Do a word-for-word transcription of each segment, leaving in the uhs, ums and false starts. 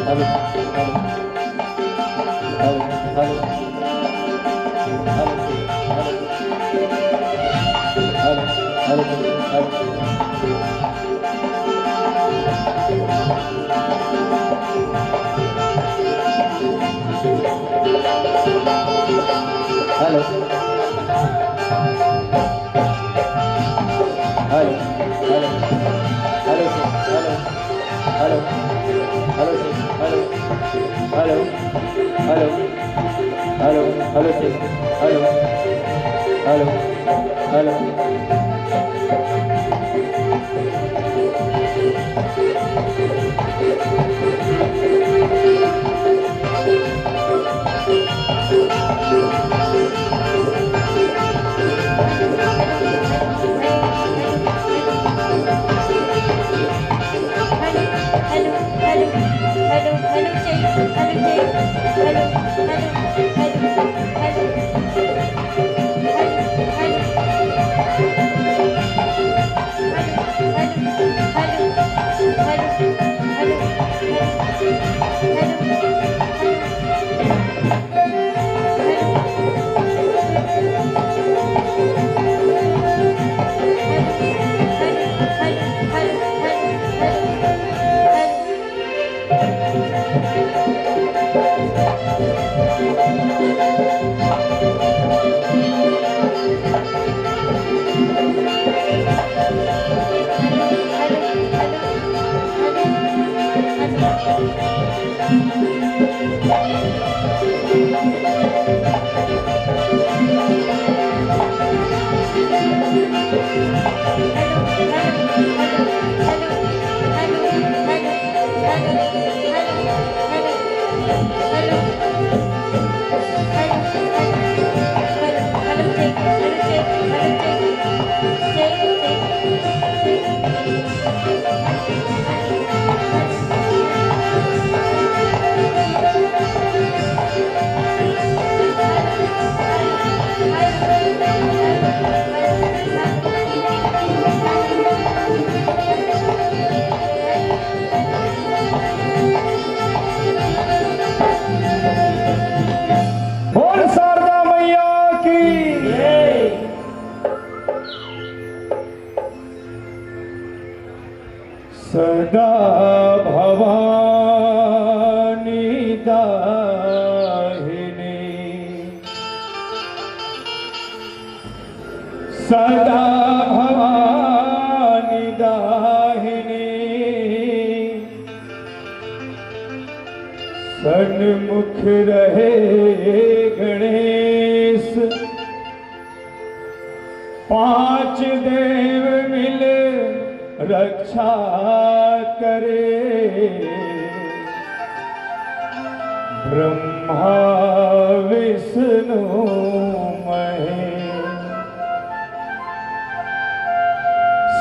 Hello, hello, hello, hello, hello, hello, hello, hello. Hello. Hello, hello, hello, sir, hello, hello, hello, sir, hello, hello, hello, hello, hello, sir, hello, hello, hello. बोल शारदा मैया की। सदा भवानी दाहिनी, सदा भवानी दाहिनी, सन्मुख रहे गणेश। पांच देव मिल रक्षा करे, ब्रह्मा विष्णु महेश।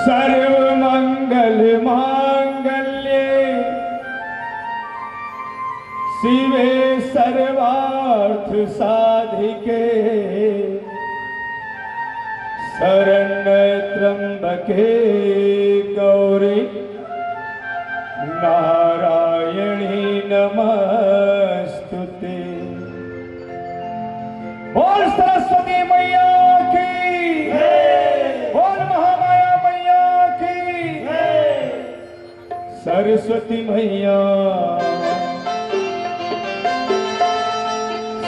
सर्व मंगल मांगल्ये शिवे सर्वार्थ साधिके, शरण्य त्र्यंबके गौरी नारायणी नमस्तुते। बोल सरस्वती मैया की। बोल महामाया मैया की। सरस्वती मैया,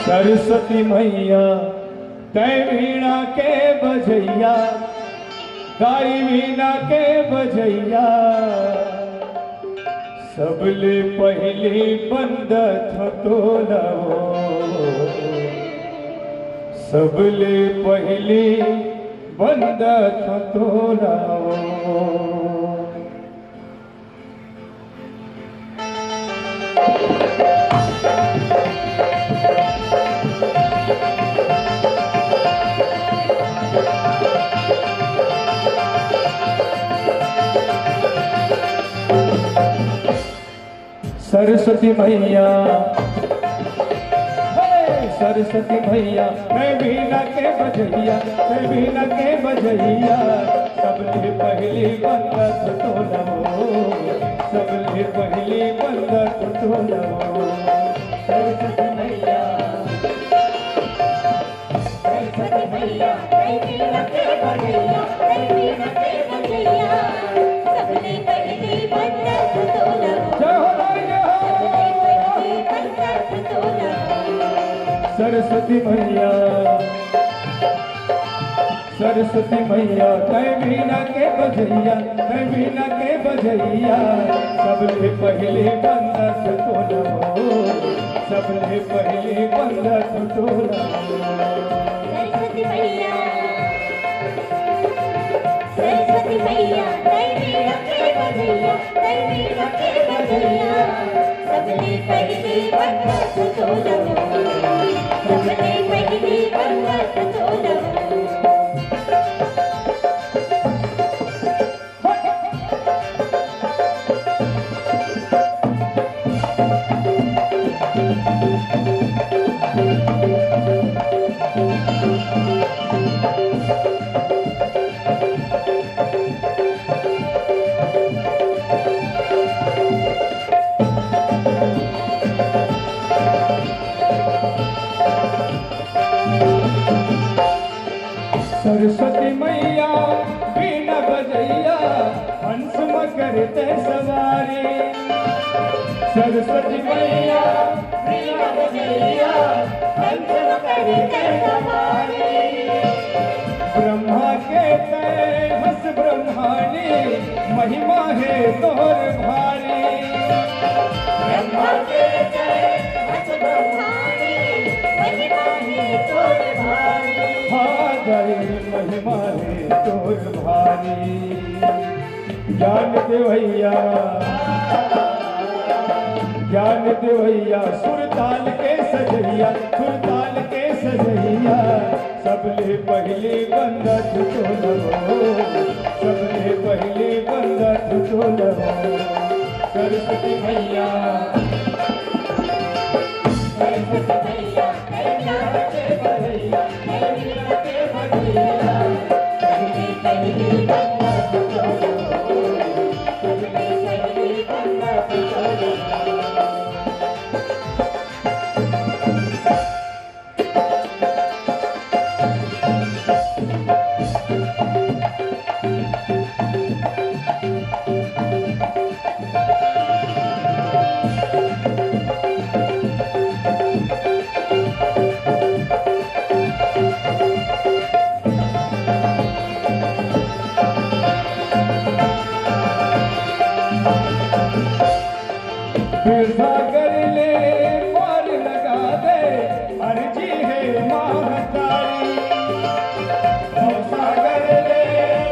सरस्वती मैया, तैं वीणा के बजैया, दाई वीणा के बजैया, सबले पहिली बंदत हों तोला वो, सबले पहिली बंदत हों तोला वो। सरस्वती मैया, हे सरस्वती मैया, मैं वीणा के बजैया, मैं वीणा के बजैया, सबले पहिली बंदत हों तोला वो, सबले पहिली बंदत हों सरस्वती मैया, सरस्वती मैया, तै वीणा के बजैया, तै वीणा के बजैया, सबले पहिले बंदत तोला हो। जय हो, जय हो। सबले पहिले बंदत तोला हो। सरस्वती मैया, सरस्वती मैया, तै वीणा के बजैया, तै वीणा के बजैया, सबले पहिले बंदत तोला हो, सबले पहिले बंदत तोला हो। सरस्वती मैया, सरस्वती मैया, तै वीणा के बजैया, तै वीणा के बजैया, सबले पहिले बंदत तोला हो, सबले पहिले बंदत तोला हो। सरस्वती मैया, वीणा बजैया, हंस मकर तै सवारी। सरस्वती मैया, वीणा बजैया, हंस मकर तै सवारी। ब्रह्मा के तै हस ब्रह्मांडी, महिमा हे तोर भारी। ब्रह्मा के तै हस ब्रह्मांडी, महिमा हे तोर भारी। हाँ, दाई महिमा हे तोर भारी। ज्ञान देवैया, ज्ञान देवैया, सुरताल के सजैया, सुरताल के सजैया, सबले पहिले बंदत तोला हो, सबले पहिले बंदत तोला हो। सरस्वती मैया, सरस्वती मैया, सागर ले पार लगा दे, अर्जी हे महतारी। भवसागर ले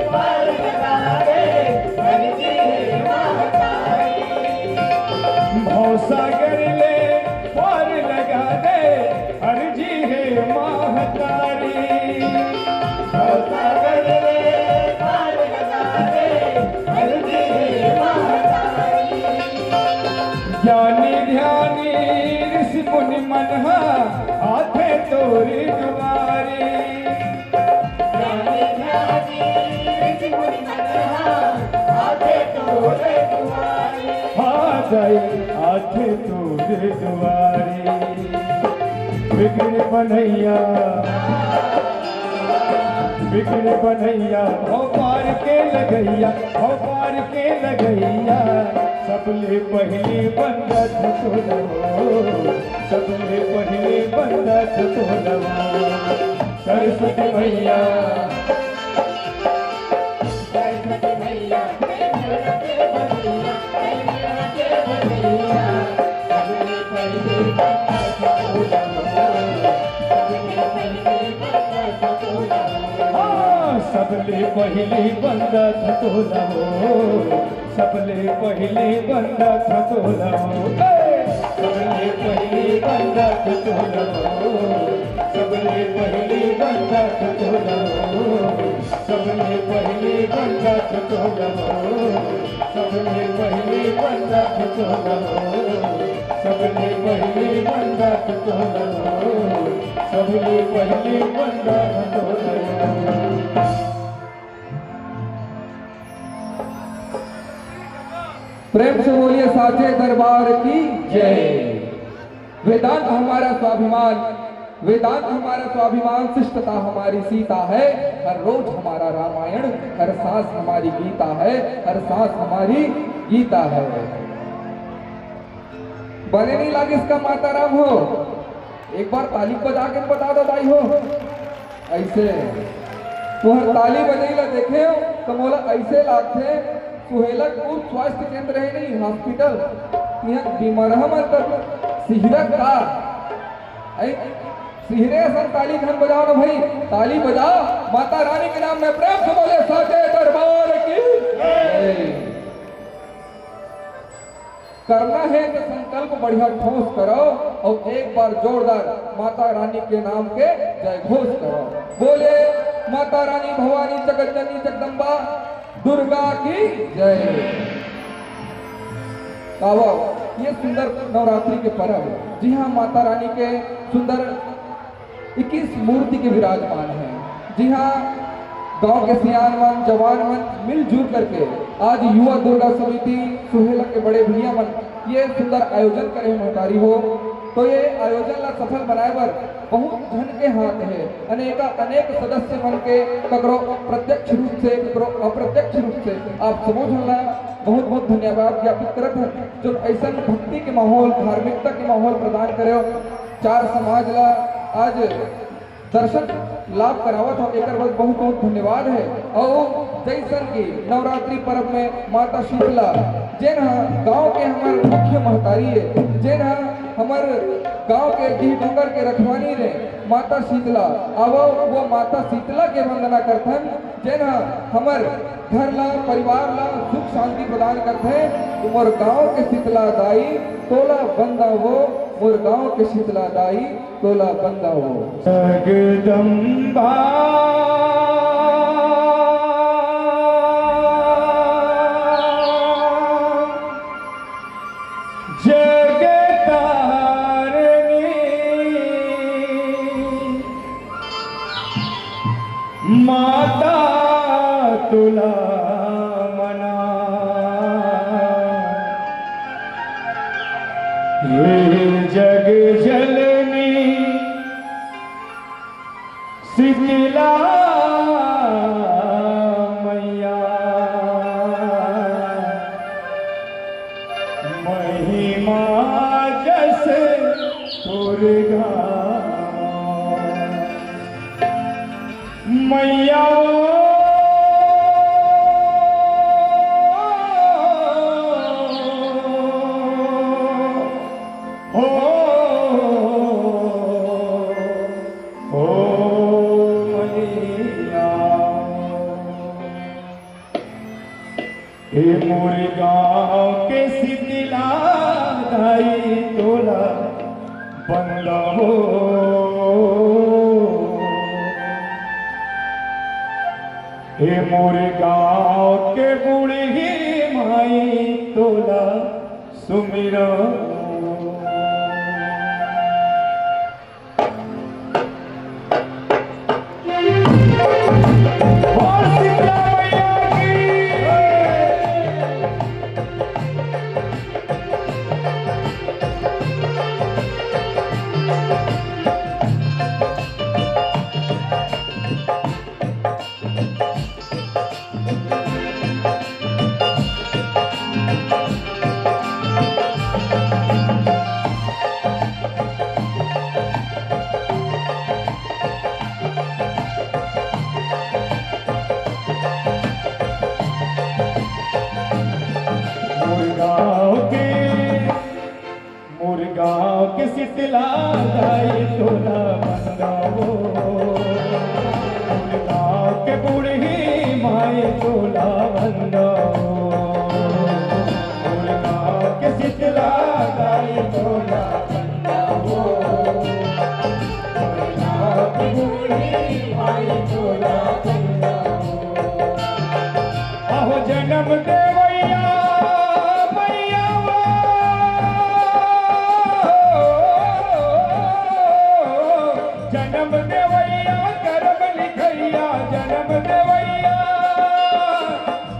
पार लगा दे, अर्जी हे महतारी। भवसागर ले पार लगा दे, अर्जी हे महतारी। भवसागर ले पार लगा दे, अर्जी हे महतारी। ज्ञानी ध्यानी ऋषि मुनि मन हा आथे तोरी दुआरी। ज्ञानी ध्यानी ऋषि मुनि मन हा आथे तोरे दुआरी। आ गए आथे तोरे दुआरी। बिगड़ बनैया, बिगड़ बनैया, भव पार के लगैया, भव पार के लगैया, सबले पहिले बंदत तोला हो, सबले पहिले बंदत तोला हो। सरस्वती मैया, सरस्वती मैया, हाँ, सबले पहिले बंदत तोला हो, सबले पहिले बंदत तोला हो। सबले पहिले बंदत तोला हो, सबले पहिले बंदत तोला हो। सबले पहिले बंदत तोला हो, सबले पहिले बंदत तोला हो, सबले पहिले बंदत तोला हो, सबले पहिले बंदत तोला हो। प्रेम से बोलिए साचे दरबार की जय। वेदांत हमारा स्वाभिमान, वेदांत हमारा स्वाभिमान, शिष्टता हमारी सीता है। हर रोज हमारा रामायण, हर सांस हमारी गीता है, हर सांस हमारी गीता है। बने नहीं लागिस का माता राम हो? एक बार ताली बजा के बता दो दाई हो। अइसे तुहर ताली बजई ला देखे हो तो मोला अइसे लागथे, सुहेलक उप स्वास्थ्य केंद्र हे नहीं, हॉस्पिटल, इहाँ बीमारहा मन तक सिहरक का। अइ, सिहरे असन ताली झन बजाओ ना भाई, ताली बजाओ। माता रानी के नाम में प्रेम से बोले, साचे दरबार की जय। करना हे त संकल्प बढ़िया ठोस करो अउ एक बार जोरदार माता रानी के नाम के जय घोष करो। बोले माता रानी भवानी जगत जननी जगदम्बा दुर्गा की जय। आवो, ये सुंदर नवरात्रि के पर्व, जी हाँ, माता रानी के सुंदर इक्कीस मूर्ति के विराजमान हे। जी हाँ, गांव के सियान मन, जवान मन मिलजुल करके आज युवा दुर्गा समिति सुहेला के बड़े भैया मन ये सुंदर आयोजन करे हे महतारी हो। तो ये आयोजन ला सफल बनाए बर बहुत झन के हाथ हे, अनेका अनेक सदस्य मन के, ककरो प्रत्यक्ष रूप से, ककरो अप्रत्यक्ष रूप से। आप समूह झन ला बहुत बहुत धन्यवाद ज्ञापित करत हन, जो ऐसन भक्ति के माहौल, धार्मिकता के माहौल प्रदान करे हो। चार समाज ला आज दर्शन लाभ करावत हो, एकर बर बहुत बहुत धन्यवाद हे। अउ जैसन कि नवरात्रि पर्व में माता शीतला, जेन ह गांव के हमर मुख्य महतारी हे, जेन ह हमर गांव के डीह डोंगर के रखवानी रे माता शीतला, आवो वो माता शीतला के वंदना करथन, जेन ह हमर घर ला, परिवार ला सुख शांति प्रदान करथे। मोर गांव के शीतला दाई तोला वंदा वो, मोर गांव के शीतला दाई तोला बंदा हो। जगदम्बा जगतारणी माता तुला मना। हे जग जननी शीतला मैया, महिमा जस तोर गाँव। मैया ओ, हो, हो मैया। ए मोर गाँव के शीतला दाई तोला बंदा हो। ए मोर गाँव के बूढ़ी माई तोला सुमिरा। मोर गाँव के, मोर गाँव के शीतला दाई तोला बंदा वो। मोर गाँव के बूढ़ी माई तोला बंदा वो। मोर गाँव के शीतला दाई तोला बंदा वो। मोर गाँव के बूढ़ी माई तोला बंदा वो। अहो जनम देवैया मैया वो, जनम देवैया करम लिखैया, जनम देवैया,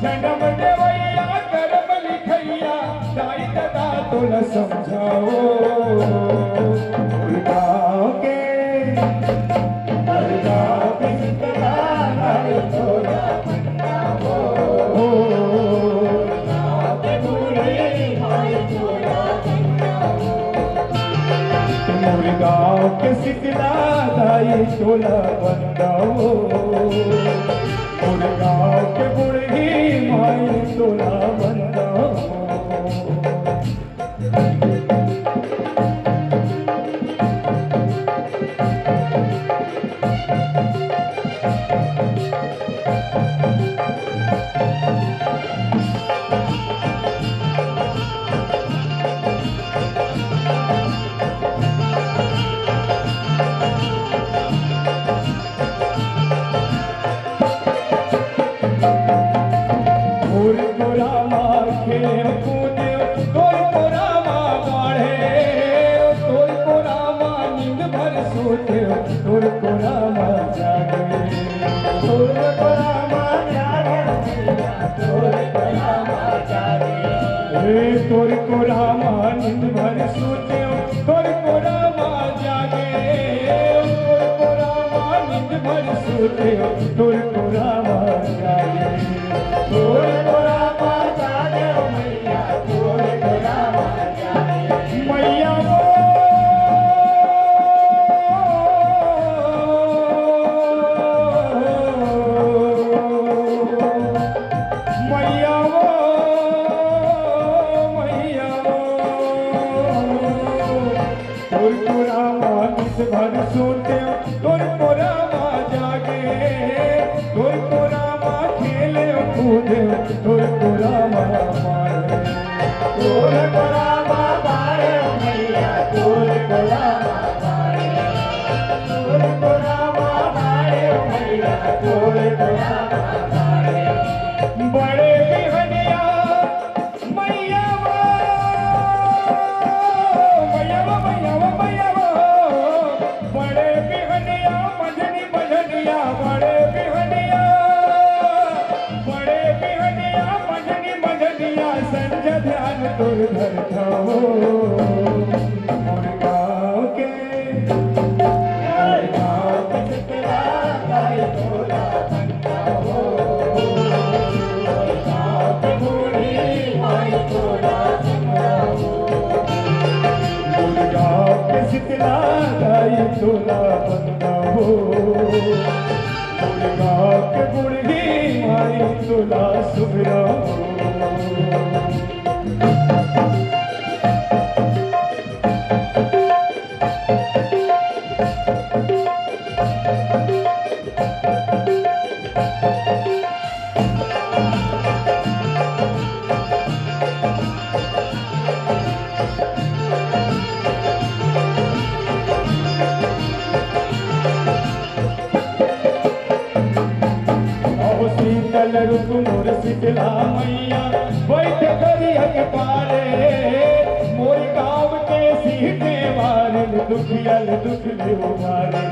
जनम देवैया करम लिखैया, दाई ददा तोला समझ गाँव के, गाँव के शीतला माई तोला बंदा हो। गाँव के बूढ़ी माई तोला बंदा हो। मोर गाँव के शीतला दाई तोला बंदा हो। मोर गाँव के बूढ़ी माई तोला बंदा हो। तोर कोरा मा खेले कूदे, तोर कोरा मा बाढ़े, तोर कोरा मा नींद भर सोते, तोर कोरा मा जागे। तोर कोरा मा जागे, तोर कोरा मा जागे। हे तोर कोरा मा नींद भर सोते, तोर कोरा मा जागे, तोर कोरा मा नींद भर सोते, तोर कोरा मा जागे, तोर कोरा मा जागे, ओ मैया, तोर कोरा मा जागे। मैया वो, मैया वो, मैया वो। तोर कोरा मा नींद भर सोते, तोर कोरा मा जागे, तोर कोरा मा खेले कूदे, तोर कोरा मा बाढ़े। तोर कोरा मा बाढ़े ओ मैया, तोर कोरा मा बाढ़े। तोर कोरा मा बाढ़े ओ मैया, तोर कोरा मा बाढ़े। बड़े बिहनिया मैया वो, मैया वो, मैया वो, मैया वो। बड़े बिहनिया मंझनी मंझनिया, बड़े बिहनिया, बड़े बिहनिया मंझनी मंझनिया, संझा ध्यान तोर धरथों। मोर गाँव के, मोर गाँव के शीतला दाई तोला बंदा हो। मोर गाँव के बूढ़ी माई तोला बंदा हो। मोर गाँव के शीतला दाई तोला बंदा हो। मोर गाँव के बूढ़ी माई तोला सुमिरंव हो। अहो शीतल रूप मोर शीतला मैया, बइठे दरिया के पारे। मोर गाँव के सीते वारे, दुखिया ले दुख ले उबारे।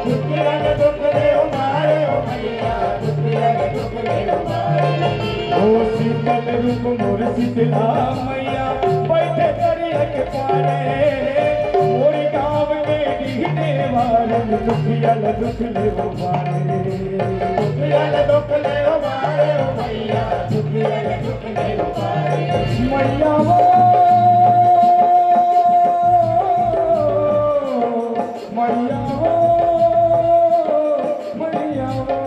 दुखिया ले दुख ले उबारे, ओ मैया, दुखिया ले दुख ले उबारे। ओ शीतल रूप मोर शीतला मैया, बइठे दरिया के पारे। मोर गाँव के डीहने वारे, दुखिया ले दुख ले उबारे। दुखिया ले दुख ले उबारे, ओ मैया, दुखिया ले दुख ले उबारे। मैया वो, मैया वो, मैया वो।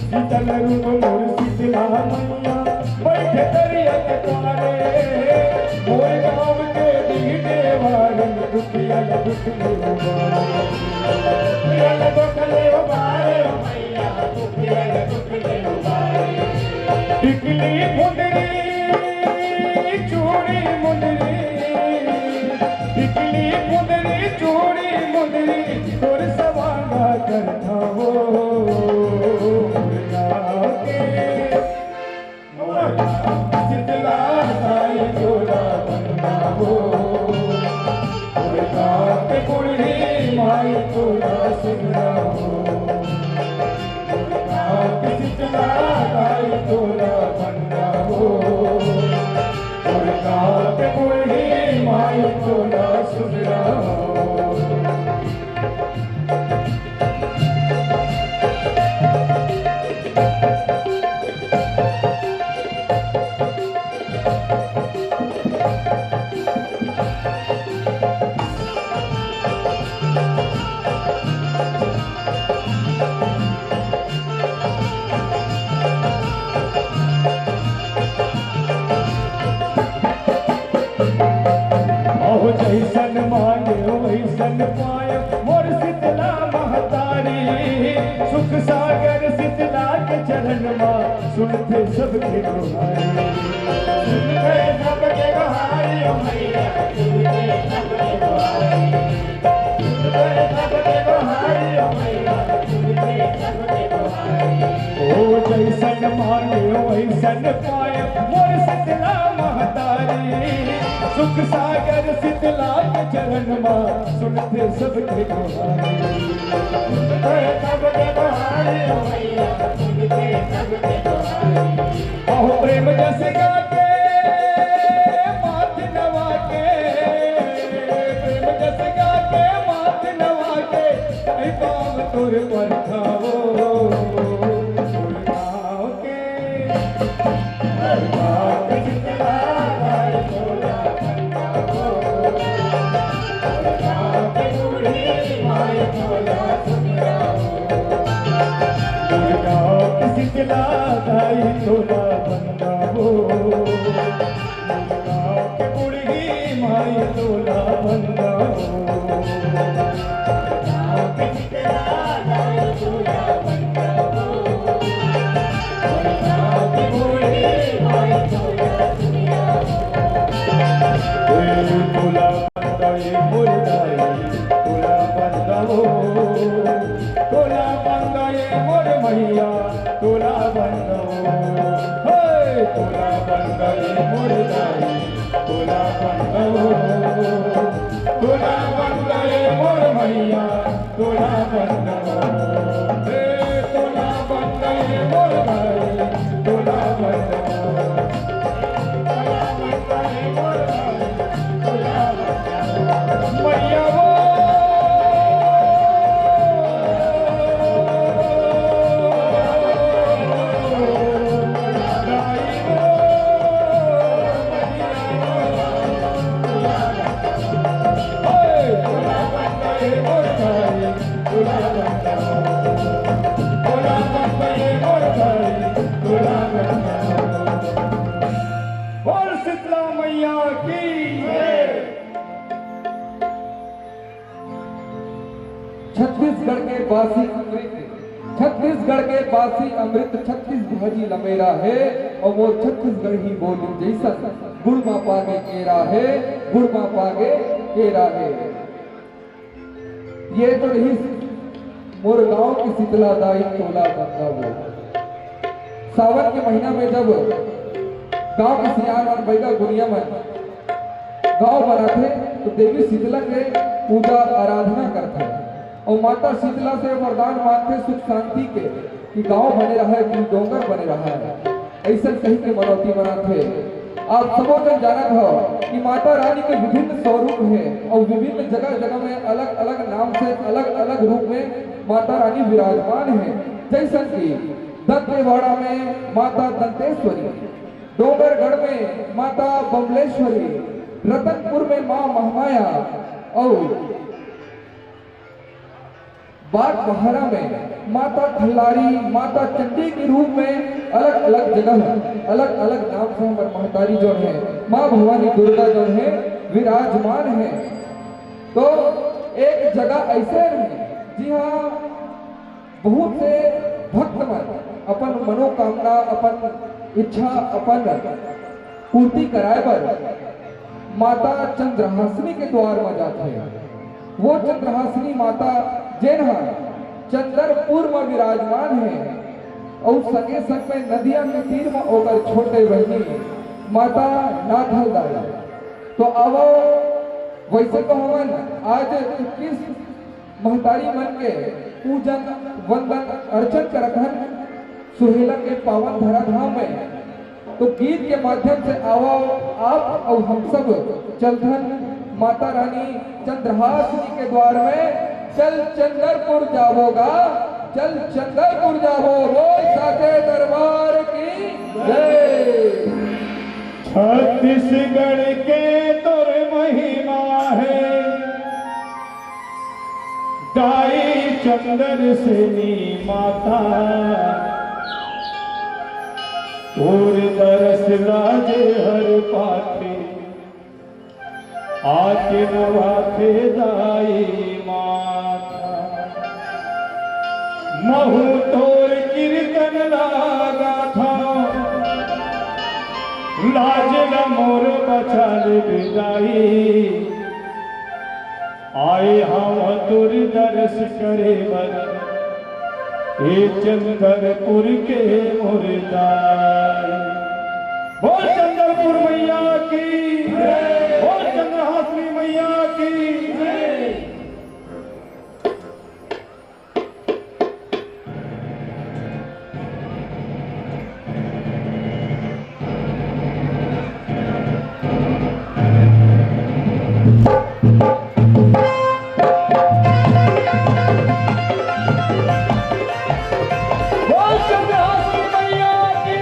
शीतल रूप मोर शीतला मैया, बइठे दरिया के पारे। मोर गाँव के डीहने वारे, दुखिया ले दुख ले उबारे। दुखिया ले दुख ले उबारे, ओ मैया, दुखिया ले दुख ले उबारे। टिकली फुंदरी चूड़ी मुंदरी, टिकली फुंदरी चूड़ी मुंदरी, तोर सवांगा करथों। मोर गाँव के, मोर गाँव के शीतला दाई तोला बंदा हो। मोर गाँव के बूढ़ी माई तोला सुमिरंव हो। मोर गाँव के शीतला दाई तोला बंदा हो। आप बूढ़ी माई तोला सुधराओ। अहो जैसन मांगे वैसन पाए मोर शीतला महतारी। सुख सागर शीतला के चरण मा सुनथे सबके गोहारी। सुनथे सबके गोहारी, ओ मैया, सुनथे सबके गोहारी। सुनथे सबके गोहारी, ओ मैया, सुनथे सबके गोहारी। ओ जैसन मांगे वैसन पाए मोर शीतला महतारी। सुख सागर शीतला के चरण मा सुनथे सबके गोहारी। सुनथे सबके गोहारी, ओ मैया, सुनथे सबके गोहारी। अहो प्रेम जस गा के माथ नवा के, प्रेम जस गा के माथ नवा के, कई पाँव तोर परछाओ, तोर गाँव के। शीतला दाई तोला बंदा हो, बूढ़ी माई तोला बंदा हो। तोला बंदा ए मोर दाई, तोला बंदा हो, तोला बंदा ए मोर मैया, तोला बंदा हो। हे, तोला बंदा ए मोर दाई, तोला बंदा हो, तोला बंदा ए मोर मैया, तोला बंदा हो। हे, तोला बंदा ए मोर दाई, तोला बंदा हो। बोल शीतला मैया की। छत्तीसगढ़ के बासी अमृत, छत्तीसगढ़ के बासी अमृत, छत्तीस भाजी लमेरा हे, अउ मोर छत्तीसगढ़ी बोली जइसन, गुड़ मा पागे केरा हे, गुड़ मा पागे केरा हे। ये तो रहिस मोर गांव के शीतला दाई तोला बंदा वो। सावन के महीना में जब गांव के सियान मन, बइगा गुनिया मन गांव बनाथे, तो देवी शीतला के पूजा आराधना करथे अउ माता शीतला से वरदान मांगथे सुख शांति के, कि गांव बने रहय, कि डोंगर बने रहय। अइसन कहि के मनौती मनाथे। आप सबो जन जानत हव कि माता रानी के विभिन्न स्वरूप हे अउ विभिन्न जगह-जगह में अलग-अलग नाम से, अलग-अलग रूप में माता रानी विराजमान हे। जइसन कि दंतेवाड़ा में माता दंतेश्वरी, डोंगरगढ़ में माता बमलेश्वरी, रतनपुर में माँ महामाया अउ बागबाहरा में माता खल्लारी, माता चंडी के रूप में अलग-अलग जगह, अलग-अलग नाम से हमर महतारी जोन हे, माँ भवानी दुर्गा जोन हे, विराजमान हे। तो एक जगह अइसे हे, जिहाँ बहुत से भक्त मन अपन मनोकामना, अपन इच्छा, अपन पूर्ति कराए बर माता चंद्रहासिनी के द्वार म जाथे। वो चंद्रहासिनी माता, जेन ह चंदरपुर म विराजमान हे, अउ संगे संग में नदिया के तीर म ओकर छोटे बहिनी माता नाथल दाई। तो आवो, वइसे तो हमन आज इक्कीस महतारी मन के पूजन, वंदन, अर्चन करत हन सुहेला के पावन धराधाम में। तो गीत के माध्यम से आवव आप अउ हम सब चलथन माता रानी चंद्रहासिनी के द्वार में। चल चंद्रपुर जाबो गा, चल चंद्रपुर जाबो, बोल साचे दरबार की जय। छत्तीसगढ़ के तोर महिमा हे, दाई चंद्रसेनी माता, तोर दरस ला जे हर पाथे, आके नवाथे दाई माता। महू तोर कीर्तन ला गाथंव, लाज ला मोर बचा ले दाई। आए हंव तोर दरस करे बर, ए चंद्रपुर के मोर दाई। बोल चंद्रपुर मैया की, बोल चंद्रहासिनी मैया की। बोल चंद्रहासिनी मैया की।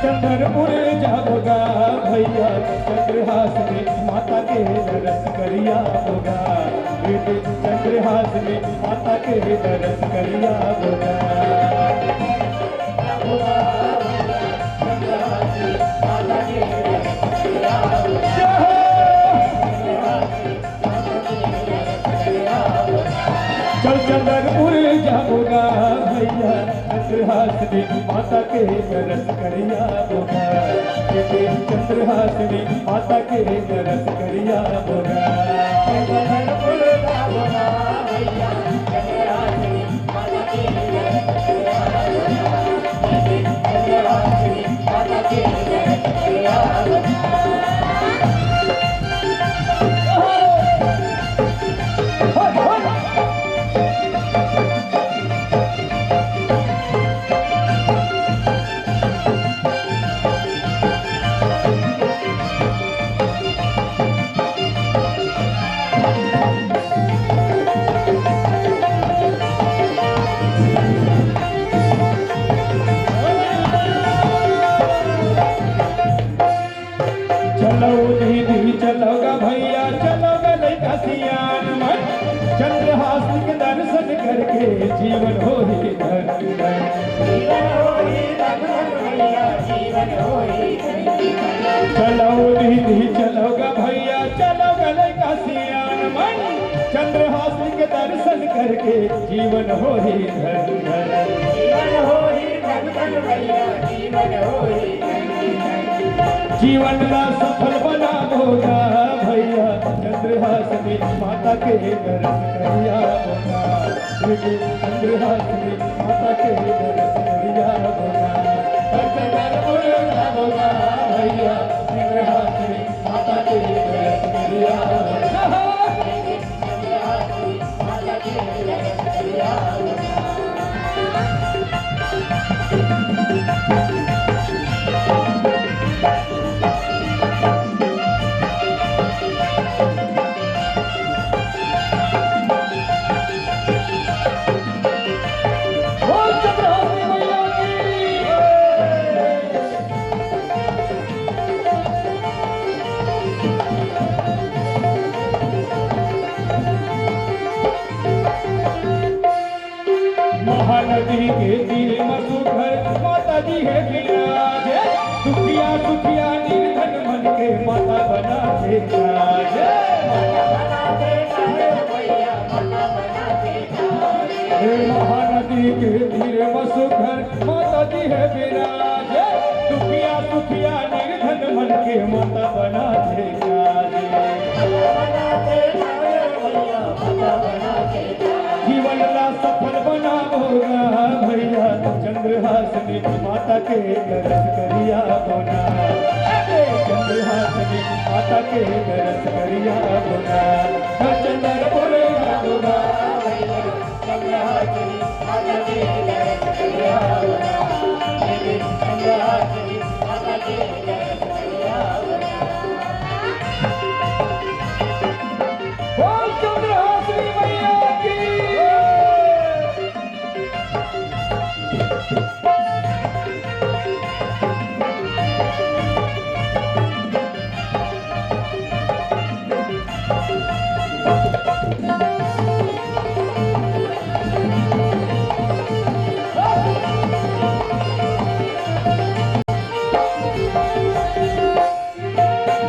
चंद्रपुर जाबो गा भैया, चंद्रहासिनी माता के दरस करिया बोगा। चंद्रहासिनी माता के दरस करिया बोगा। चल चंद्रपुर जाबो गा भैया, चंद्रहासिनी माता के दरस करिया बोगा। चंद्रहासिनी माता के दरस करिया बोगा। चंद्रपुर जाबो गा भैया, चंद्रहासिनी माता के दरस करिया बोगा। चलो दीदी, चलो गा भैया, चलो गा लइका सियान मन। चंद्रहास के दर्शन करके जीवन होही धन धन। जीवन होही धन धन भैया, जीवन होही धन धन। चलो दीदी, चलो गा भैया, चलो गा लइका सियान मन। चंद्रहास के दर्शन करके जीवन होही धन धन। जीवन होही धन धन भैया, जीवन होही धन धन। जीवन ला सफल बनाबो गा भैया, चंद्रहासिनी माता के दरस करिया बोगा। चंद्रहासिनी माता के दरस करिया बोगा। दरस करिया बोगा भैया, चंद्रहासिनी माता के दरस करिया बोगा। महानदी के तीर म सुघर माता जी हे विराजे। दुखिया सुखिया निर्धन मन के माता बना दे राजे। हे महानदी के तीर म सुघर माता जी हे विराजे। दुखिया सुखिया निर्धन मन के माता बना दे राजे। जीवन ला सफल बनाबो होना भैया, चंद्रहासिनी माता के दरस करिया होना। अरे चंद्रहासिनी माता के दरस करिया होना। चंद्रपुर होना भैया, चंद्रहासिनी माता के दरस करिया होना। चंद्रहासिनी माता के दरस करिया होना। बोल चंद्रहासिनी मैया की।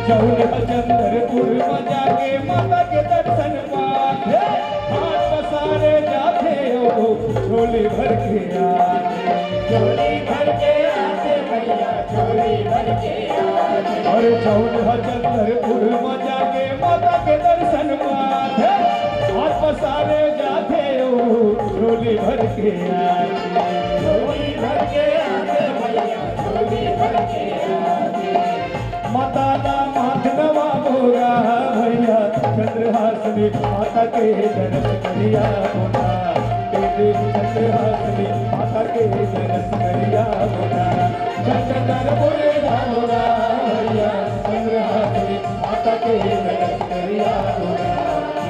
जौन ह चंद्रपुर म जाके माता के दर्शन पाथे, हाथ पसारे जाथे ओ झोली भर के आथे। झोली भर के आथे भैया, झोली भर के आथे। अरे जौन ह चंद्रपुर म जाके माता के दर्शन पाथे, हाथ पसारे जाथे ओ झोली भर के आथे। झोली भर के आथे भैया, झोली भर के आथे। माता ला माथ नवा बोरा भैया, चंद्रहासिनी माता के दरस करिया बोला। तेरे चंद्रहासिनी माता के दरस करिया बोला। चंद्रपुर बोला भैया, चंद्रहासिनी माता के दरस करिया बोला।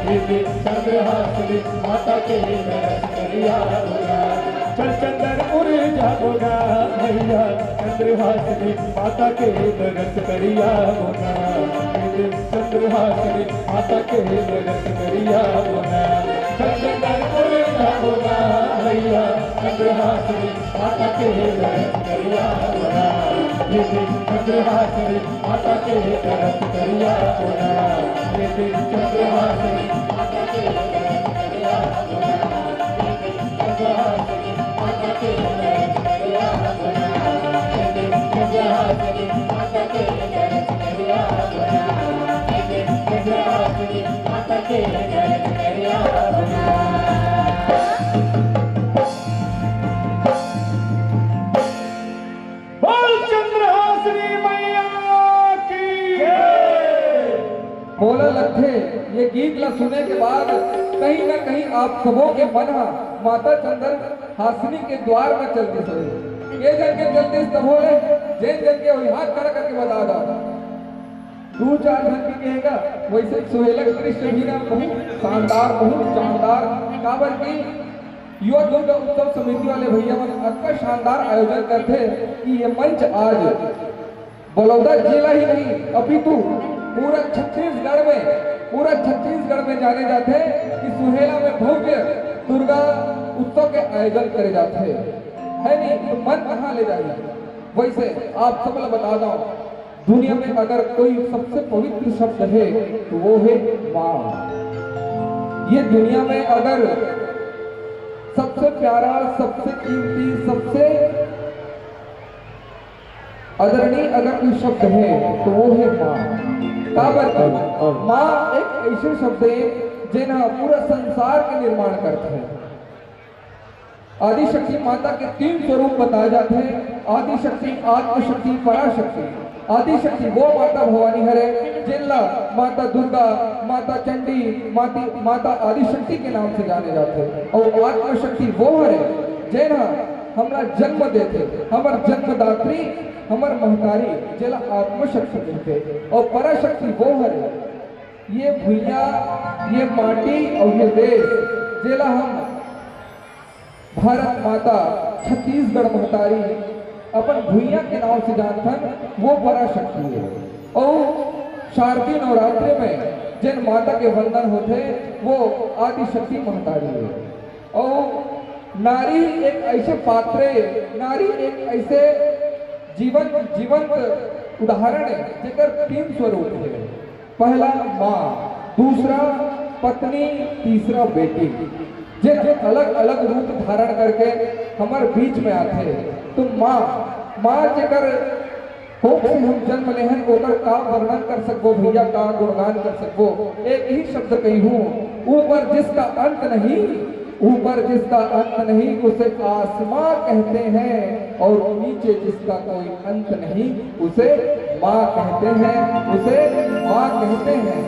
तेरे चंद्रहासिनी माता के दरस करिया बोला। चल चंद्रपुर जाबो गा भैया, चंद्रहासिनी माता के दरस करिया बोना। चंद्रहासिनी माता के दरस करिया बोना। चल चंद्रपुर जाबो गा भैया, चंद्रहासिनी माता के दरस करिया बोना। चंद्रहासिनी माता के दरस करिया बोना। चंद्रहासिनी माता के दरस करिया बोना। बोल चंद्रहासिनी मैया की। मोला लगथे, ये गीत ला सुने के बाद कहीं ना कहीं आप सबो के मन ह माता चंद्रहासिनी के द्वार म चल दिस होही। के जन के चल दिस तभो ले, जेन जन के होही हाथ खड़ा करके बता दा। दू चार झन के कहेगा, वैसे सुहेला के दृश्य भी ना बहुत शानदार, बहुत शानदार, काबर कि युवा दुर्गा उत्सव समिति वाले भैया मन अतना शानदार आयोजन करथे कि ये मंच आज बलौदा जिला ही नहीं, अपितु पूरा छत्तीसगढ़ में, पूरा छत्तीसगढ़ में जाने जाथे कि सुहेला में भव्य दुर्गा उत्सव के आयोजन करे जाथे, है नी? तो मन कहाँ ले जाही? वैसे आप सब ला बता दो, दुनिया में अगर कोई सबसे पवित्र शब्द है, तो वो है माँ। ये दुनिया में अगर सबसे प्यारा, सबसे कीमती, सबसे आदरणीय अगर कोई शब्द है, तो वो है माँ। काबर कि माँ एक ऐसे शब्द है, जेन ह पूरा संसार के निर्माण करथे। आदिशक्ति माता के तीन स्वरूप बताए जाथे, आदिशक्ति, आत्मशक्ति, पराशक्ति। आदिशक्ति वो माता भवानी हरे, जेन ला माता दुर्गा, माता चंडी, माती, माता आदिशक्ति के नाम से जाने जाथे। और आत्मशक्ति वो हरे, जेन ह हमला जन्म देथे, हमर जन्मदात्री, हमर महतारी, जेला आत्मशक्ति कहिथे। और पराशक्ति वो हरे, ये भुइयां, ये माटी और ये देश, जेला हम भारत माता, छत्तीसगढ़ महतारी, अपन भुइयां के नाव से जानथन, वो पराशक्ति है। और शारदीय नवरात्रि में जेन माता के वंदन होथे, वो आदिशक्ति महतारी है। और नारी एक ऐसे पात्र है, नारी एक ऐसे जीवन, जीवंत उदाहरण है, जेकर तीन स्वरूप है। पहला माँ, दूसरा पत्नी, तीसरा बेटी, जे अलग-अलग रूप धारण करके हमर बीच में आथे। तो माँ, माँ जेकर कोख से हम जन्म लेहन, ओकर का वर्णन कर सकबो भैया, का गुणगान कर सकबो? एक ही शब्द कही हूँ, ऊपर जिसका अंत नहीं, ऊपर जिसका अंत नहीं, उसे आसमां कहते हैं, और नीचे जिसका कोई अंत नहीं, उसे माँ कहते हैं, उसे माँ कहते हैं।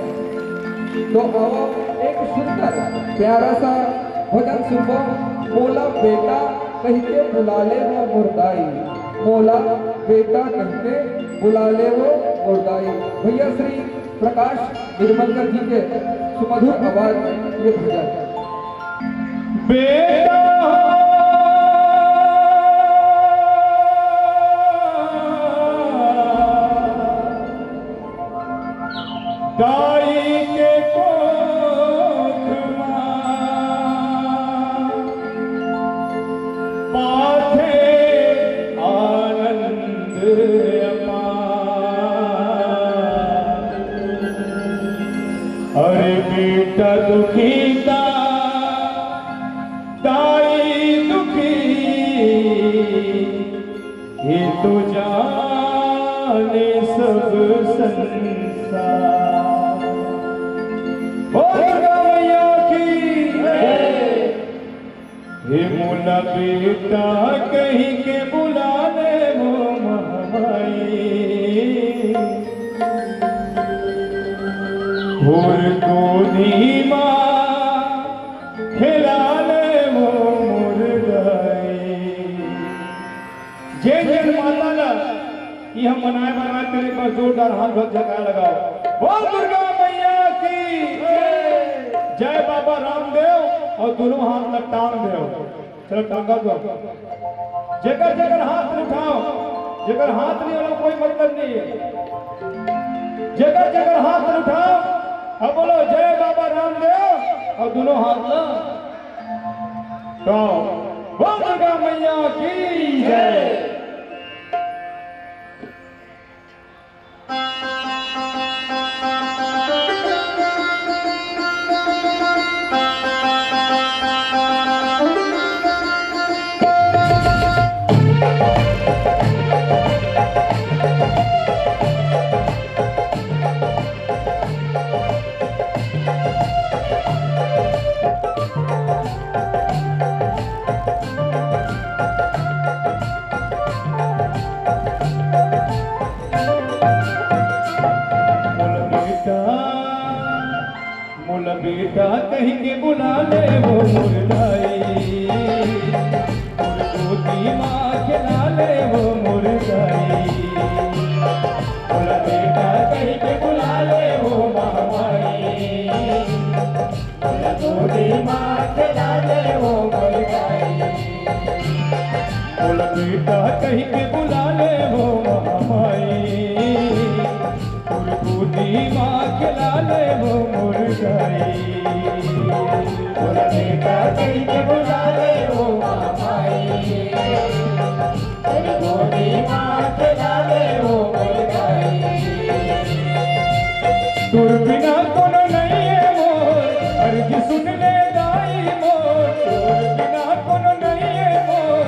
तो आओ, एक सुंदर प्यारा सा भजन सुनबो। मोला बेटा कहिके बुला ले वो मोर दाई, मोला बेटा कहिके बुला ले वो मोर दाई। भैया श्री प्रकाश निर्मलकर जी के सुमधुर आवाज में ये भजन। बेटा दाई के कोख मा पाथे आनंद अपार। अरे बेटा दुखी ता दाई दुखी, ये तो जाने सब संसार। बोल दुर्गा मैया की जय। हे मोला बेटा कहिके बुला ले वो महामाई, होर गोदी मा खेला ले वो मोर दाई। जेन जेन माता ला इहाँ मनाए बर आए, तेन एक बार जोरदार हाथ जोर जयकारा लगाओ। बोल दुर्गा मैया की जय। बाबा रामदेव अउ दोनों हाथ ला टांग देव। चलो टांगा दो। जेकर जेकर हाथ उठाओ, जेकर हाथ नहीं वाला कोई मतलब नहीं है। जेकर जेकर हाथ उठाओ, अब बोलो जय बाबा रामदेव अउ दोनों हाथ ला तो बोल दुर्गा मैया की जय। मोला बेटा, मोला बेटा कहिके बुला ले वो मोर दाई, मोर गोदी मा खेला ले वो मोर दाई। मोला बेटा कहिके बुला ले वो महामाई, मोला गोदी मा खेला ले वो मोर दाई। मोला बेटा कहिके बुला ले वो महामाई, मोर गोदी मा खेला ले वो मोर दाई। मोला बेटा कहिके बुला ले वो महामाई, मोर गोदी मा खेला ले वो मोर दाई। तोर बिना कोनो नइ हे मोर, अरजी सुन ले दाई मोर। तोर बिना कोनो नइ हे मोर,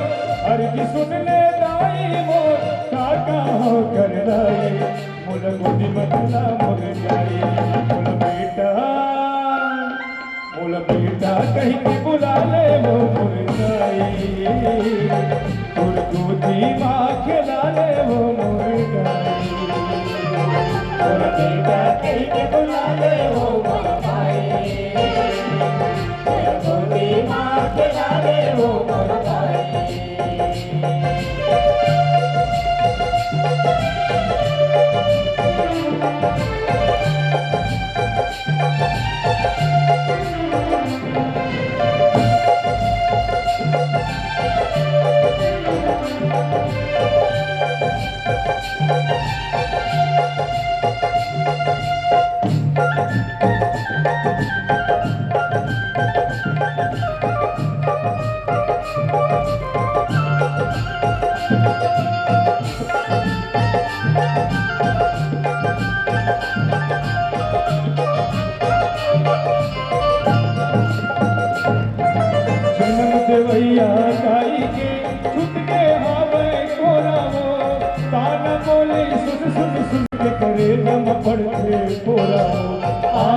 अरजी सुन ले दाई मोर। का का हो कर लाई, मोला गोदी मा खेला मोर दाई। मोला बेटा, मोला बेटा कहिके बुला ले वो मोर दाई, मोर गोदी मा खेला ले वो मोर दाई। मोला बेटा कहिके बुला ले वो मोर दाई, मोर गोदी मा खेला ले वो मोर दाई। जनम देवैया दाई के छूट गे हावय कोरा वो, ताना बोली सुन सुन सुन के करेजा म पड़थे फोरा वो। आ,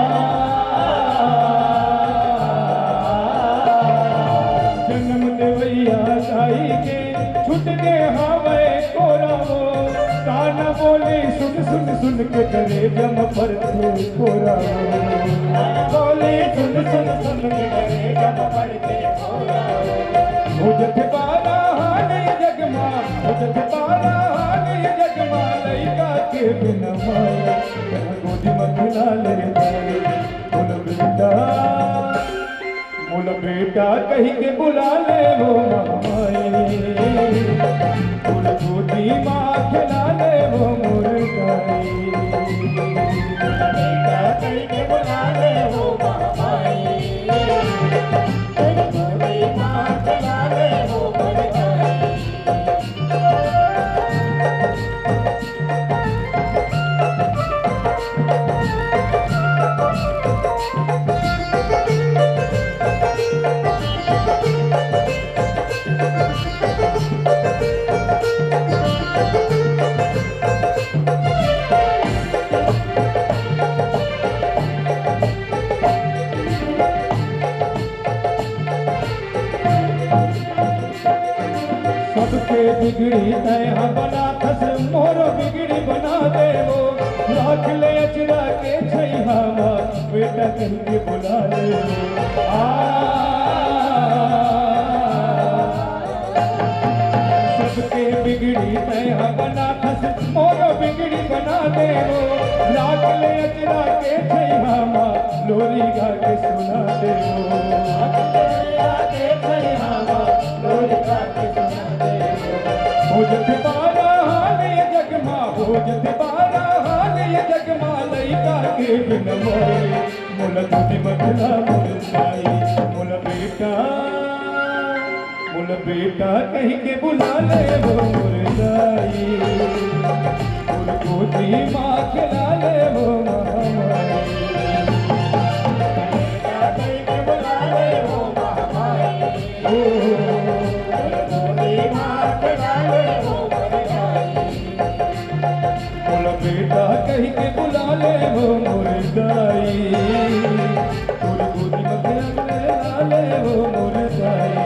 सुन सुन सुन के करेजा म परथे फोरा। बोले सुन सुन सुन के करेजा म परथे फोरा। हो जथे बारा हाल ये जग मा, हो जथे बारा हाल ये जग मा, लइका के बिना माई, गोदी म खिला ले दाई। बोल बेटा, मोला बेटा कहि के बुला ले वो माई, मोर गोदी मा खेला ले वो मोर दाई। मोला बेटा कहि के बुला ले वो माई, मोर गोदी मा खेला ले वो मोर दाई। सबके बिगड़ी तैं हा बनाथस, मोरो बिगड़ी बना देवो। राख ले अचरा के छैहा मा, बेटा कहि के बुला लेवो। आ, सबके बिगड़ी तैं हा बनाथस, मोरो बिगड़ी बना देवो। राख ले अचरा के छैहा मा, लोरी गा के सुना देवो। हो जथे बारा हाल ये जग मा, हो जथे बारा हाल ये जग मा, लइका के बिन मोरे, मोला गोदी म खेला मोर दाई। मोला बेटा, मोला बेटा कहि के बुला ले वो मोर दाई, मोर गोदी मा खेला ले वो महामाई। बेटा कहि के बुला ले वो महामाई। मोला बेटा कहि के बुला ले वो मोर दाई, मोर गोदी म खेला ले वो मोर दाई।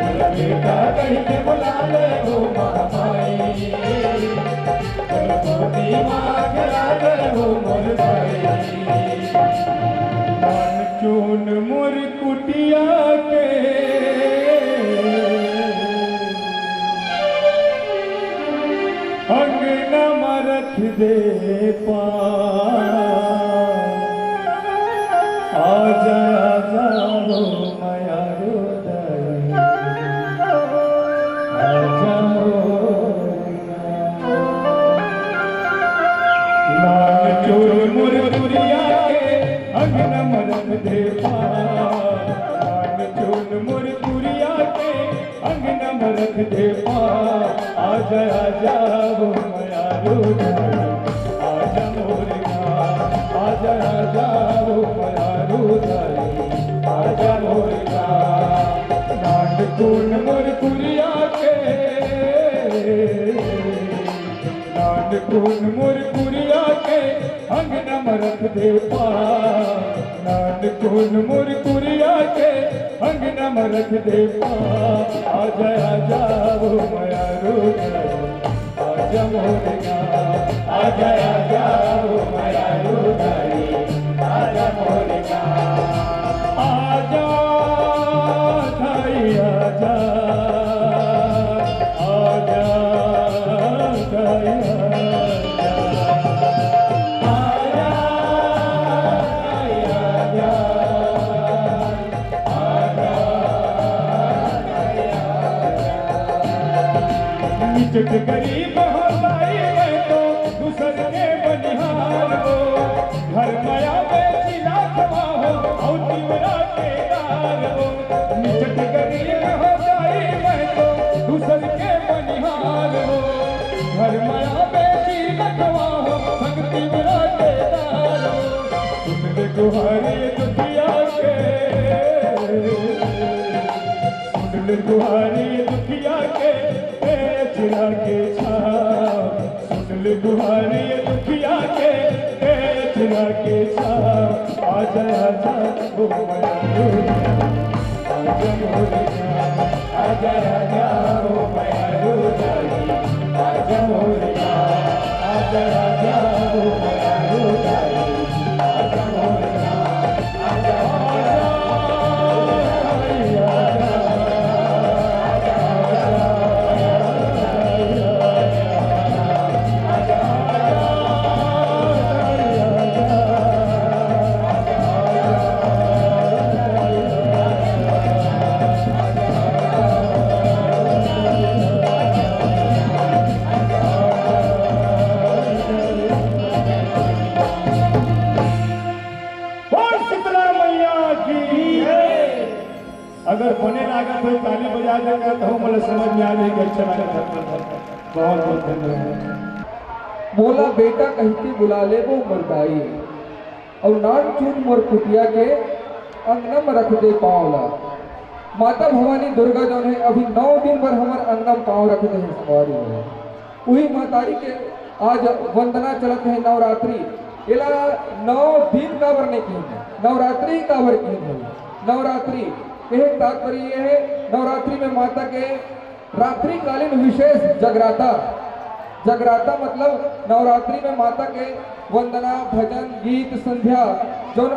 मोला बेटा कहि के बुला ले वो महामाई, मोर गोदी म खेला ले वो मोर दाई। नानचुन मोर कुटिया के अंगना म रख दे पाँव। आजा, आजा हो मयारू दाई, आजा हो। नानचुन मोर कुरिया के अंगना म रख दे पाँव। नानचुन मोर कुरिया के अंगना म रख दे पाँव। आजा, आजा वो मयारू दाई, आजा मोर गाँव। आजा, आजा वो मयारू दाई, आजा मोर गाँव। नानचुन मोर कुरिया के, नानचुन मोर कुरिया के अंगना म रख दे पाँव। नानचुन मोर कुरिया के अंगना म रख दे पाँव। आजा, आजा वो मयारू दाई, आजा मोर गाँव। आजा, आजा वो मयारू दाई, आजा मोर गाँव। आजा दाई, आजा, आजा दाई, आजा। आजा दाई, आजा। निचट गरीब हो दाई मैं तो दूसर के बनिहार हो। घर मया बेची राखवा हो, अउ तिवरा के दार हो। निचट गरीब हो दाई मैं तो दूसर के बनिहार हो। घर मया बेची राखवा हो, संग तिवरा के दार हो। सुन ले गुहारी दुखिया के, सुन ले गुहारी दुखिया के, ए अचरा के छाँव। सुन ले गुहारी दुखिया के, ए अचरा के छाँव। आजा, आजा ओ मयारू, आजा मोर गाँव। आजा, आजा ओ मयारू दाई, आजा मोर गाँव। बहुत बहुत धन्यवाद। मोला बेटा कहिके बुला लेबो मोर दाई, अउ नानचुन मोर कुटिया के अंगना म रख दे पाँव ला। माता भवानी दुर्गा जौन हे, अभी नौ दिन बर हमर अंगना म पाँव रख दे हे संगवारी हो। उही महतारी के आज वंदना चलत हे नवरात्रि। एला नौ दिन काबर नहीं किहिन हे, नवरात्रि काबर किहिन हे? नवरात्रि कहे के तात्पर्य ये हे, नवरात्रि में माता के रात्रिकालीन विशेष जगराता, जगराता मतलब नवरात्रि में माता के वंदना, भजन, गीत, संध्या, जौन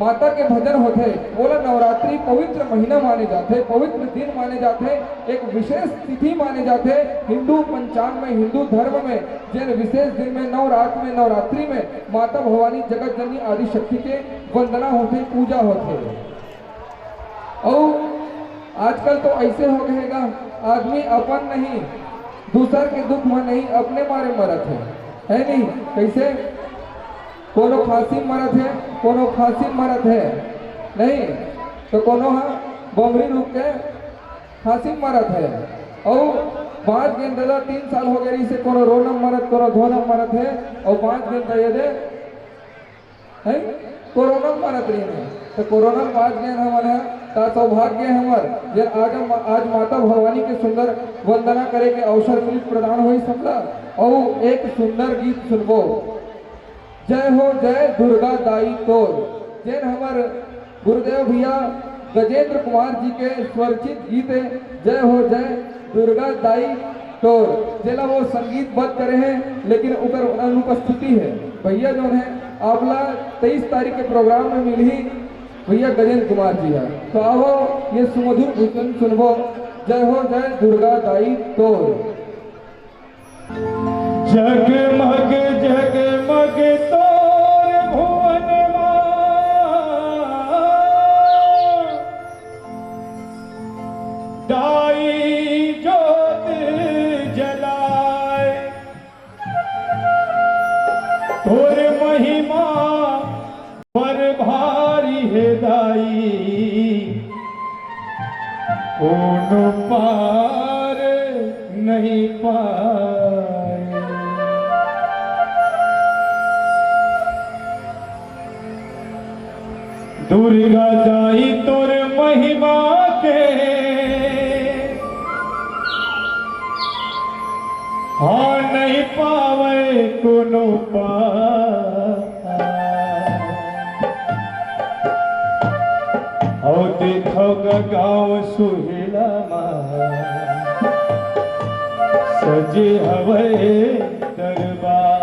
माता के भजन होथे, ओला नवरात्रि पवित्र महीना माने जाथे, पवित्र दिन माने जाथे, एक विशेष तिथि माने जाथे। हिंदू पंचांग में, हिंदू धर्म में जेन विशेष दिन में, नवरात में, नवरात्रि में माता भवानी जगत जननी आदि शक्ति के वंदना होथे, पूजा होथे। अउ आजकल तो ऐसे हो गए गा, आदमी अपन नहीं, दूसर के दुख में नहीं, अपने मारे मरत हे, है नहीं? कैसे? कोनो फांसी मरत हे, कोनो फांसी मरत हे, नहीं तो कोनो हा बमरी रुक के फांसी मरत हे। अउ बाँच गेन दादा, तीन साल हो गए रहिसे, कोनो रोनम मरत, कोनो धोनम मरत हे, अउ बाँच गेन दादा ये दे हैं? कोरोना म मरत रहिन हे, त कोरोना म बाँच गेन हमन ह, त सौभाग्य हे हमर, जेन आज हम, आज माता भवानी के सुंदर वंदना करे के अवसर मिलिस, प्रदान होइस हमला। अउ एक सुंदर गीत सुनबो, जय हो जय दुर्गा दाई तोर, जेन हमर गुरुदेव भैया गजेंद्र कुमार जी के स्वरचित गीत हे, जय हो जय दुर्गा दाई तोर, जेला वो संगीतबद्ध करे हे, लेकिन ओकर अनुपस्थिति हे। भैया जौन हे, आपला तेईस तारीख के प्रोग्राम में मिलही भैया गजेंद्र कुमार जी हे। तो आवो, ये सुमधुर भजन सुनबो, जय हो जय दुर्गा दाई तोर। जगमग जगमग तोर भुवन मा, दाई जोत जलाए। तोर महिमा पर भारी हे दाई, कोनो पार नहीं पाए। दुर्गा दाई तोर महिमा के, हाँ, नहीं पावे कोनो पार। अउ देखव ग गाँव सुहेला मा, सजे हवय दरबार।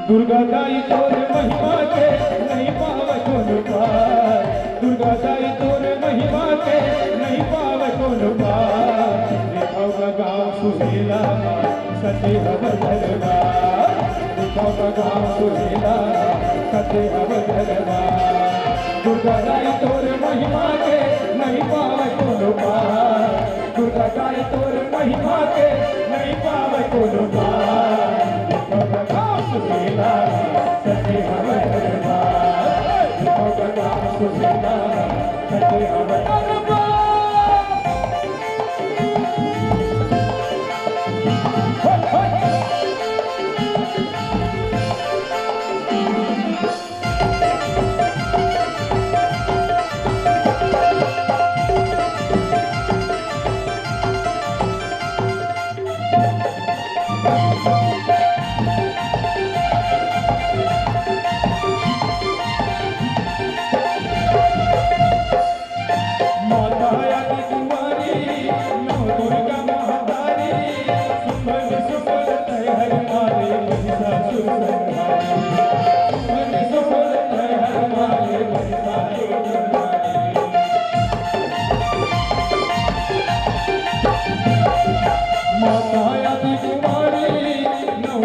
दुर्गा दाई तोर महिमा के नहीं पावे कोनो पार, दुर्गा दाई तोर महिमा के नहीं पावे कोनो पार। देखव ग गाँव सुहेला मा, सजे हवय दरबार। देखव ग गाँव सुहेला मा, सजे हवय दरबार। दुर्गा दाई तोर महिमा के नहीं पावे कोनो पार, दुर्गा दाई तोर महिमा के नहीं पावे कोनो पार। देखव ग गाँव सुहेला मा, सजे हवय दरबार। देखव ग गाँव सुहेला मा, सजे हवय दरबार।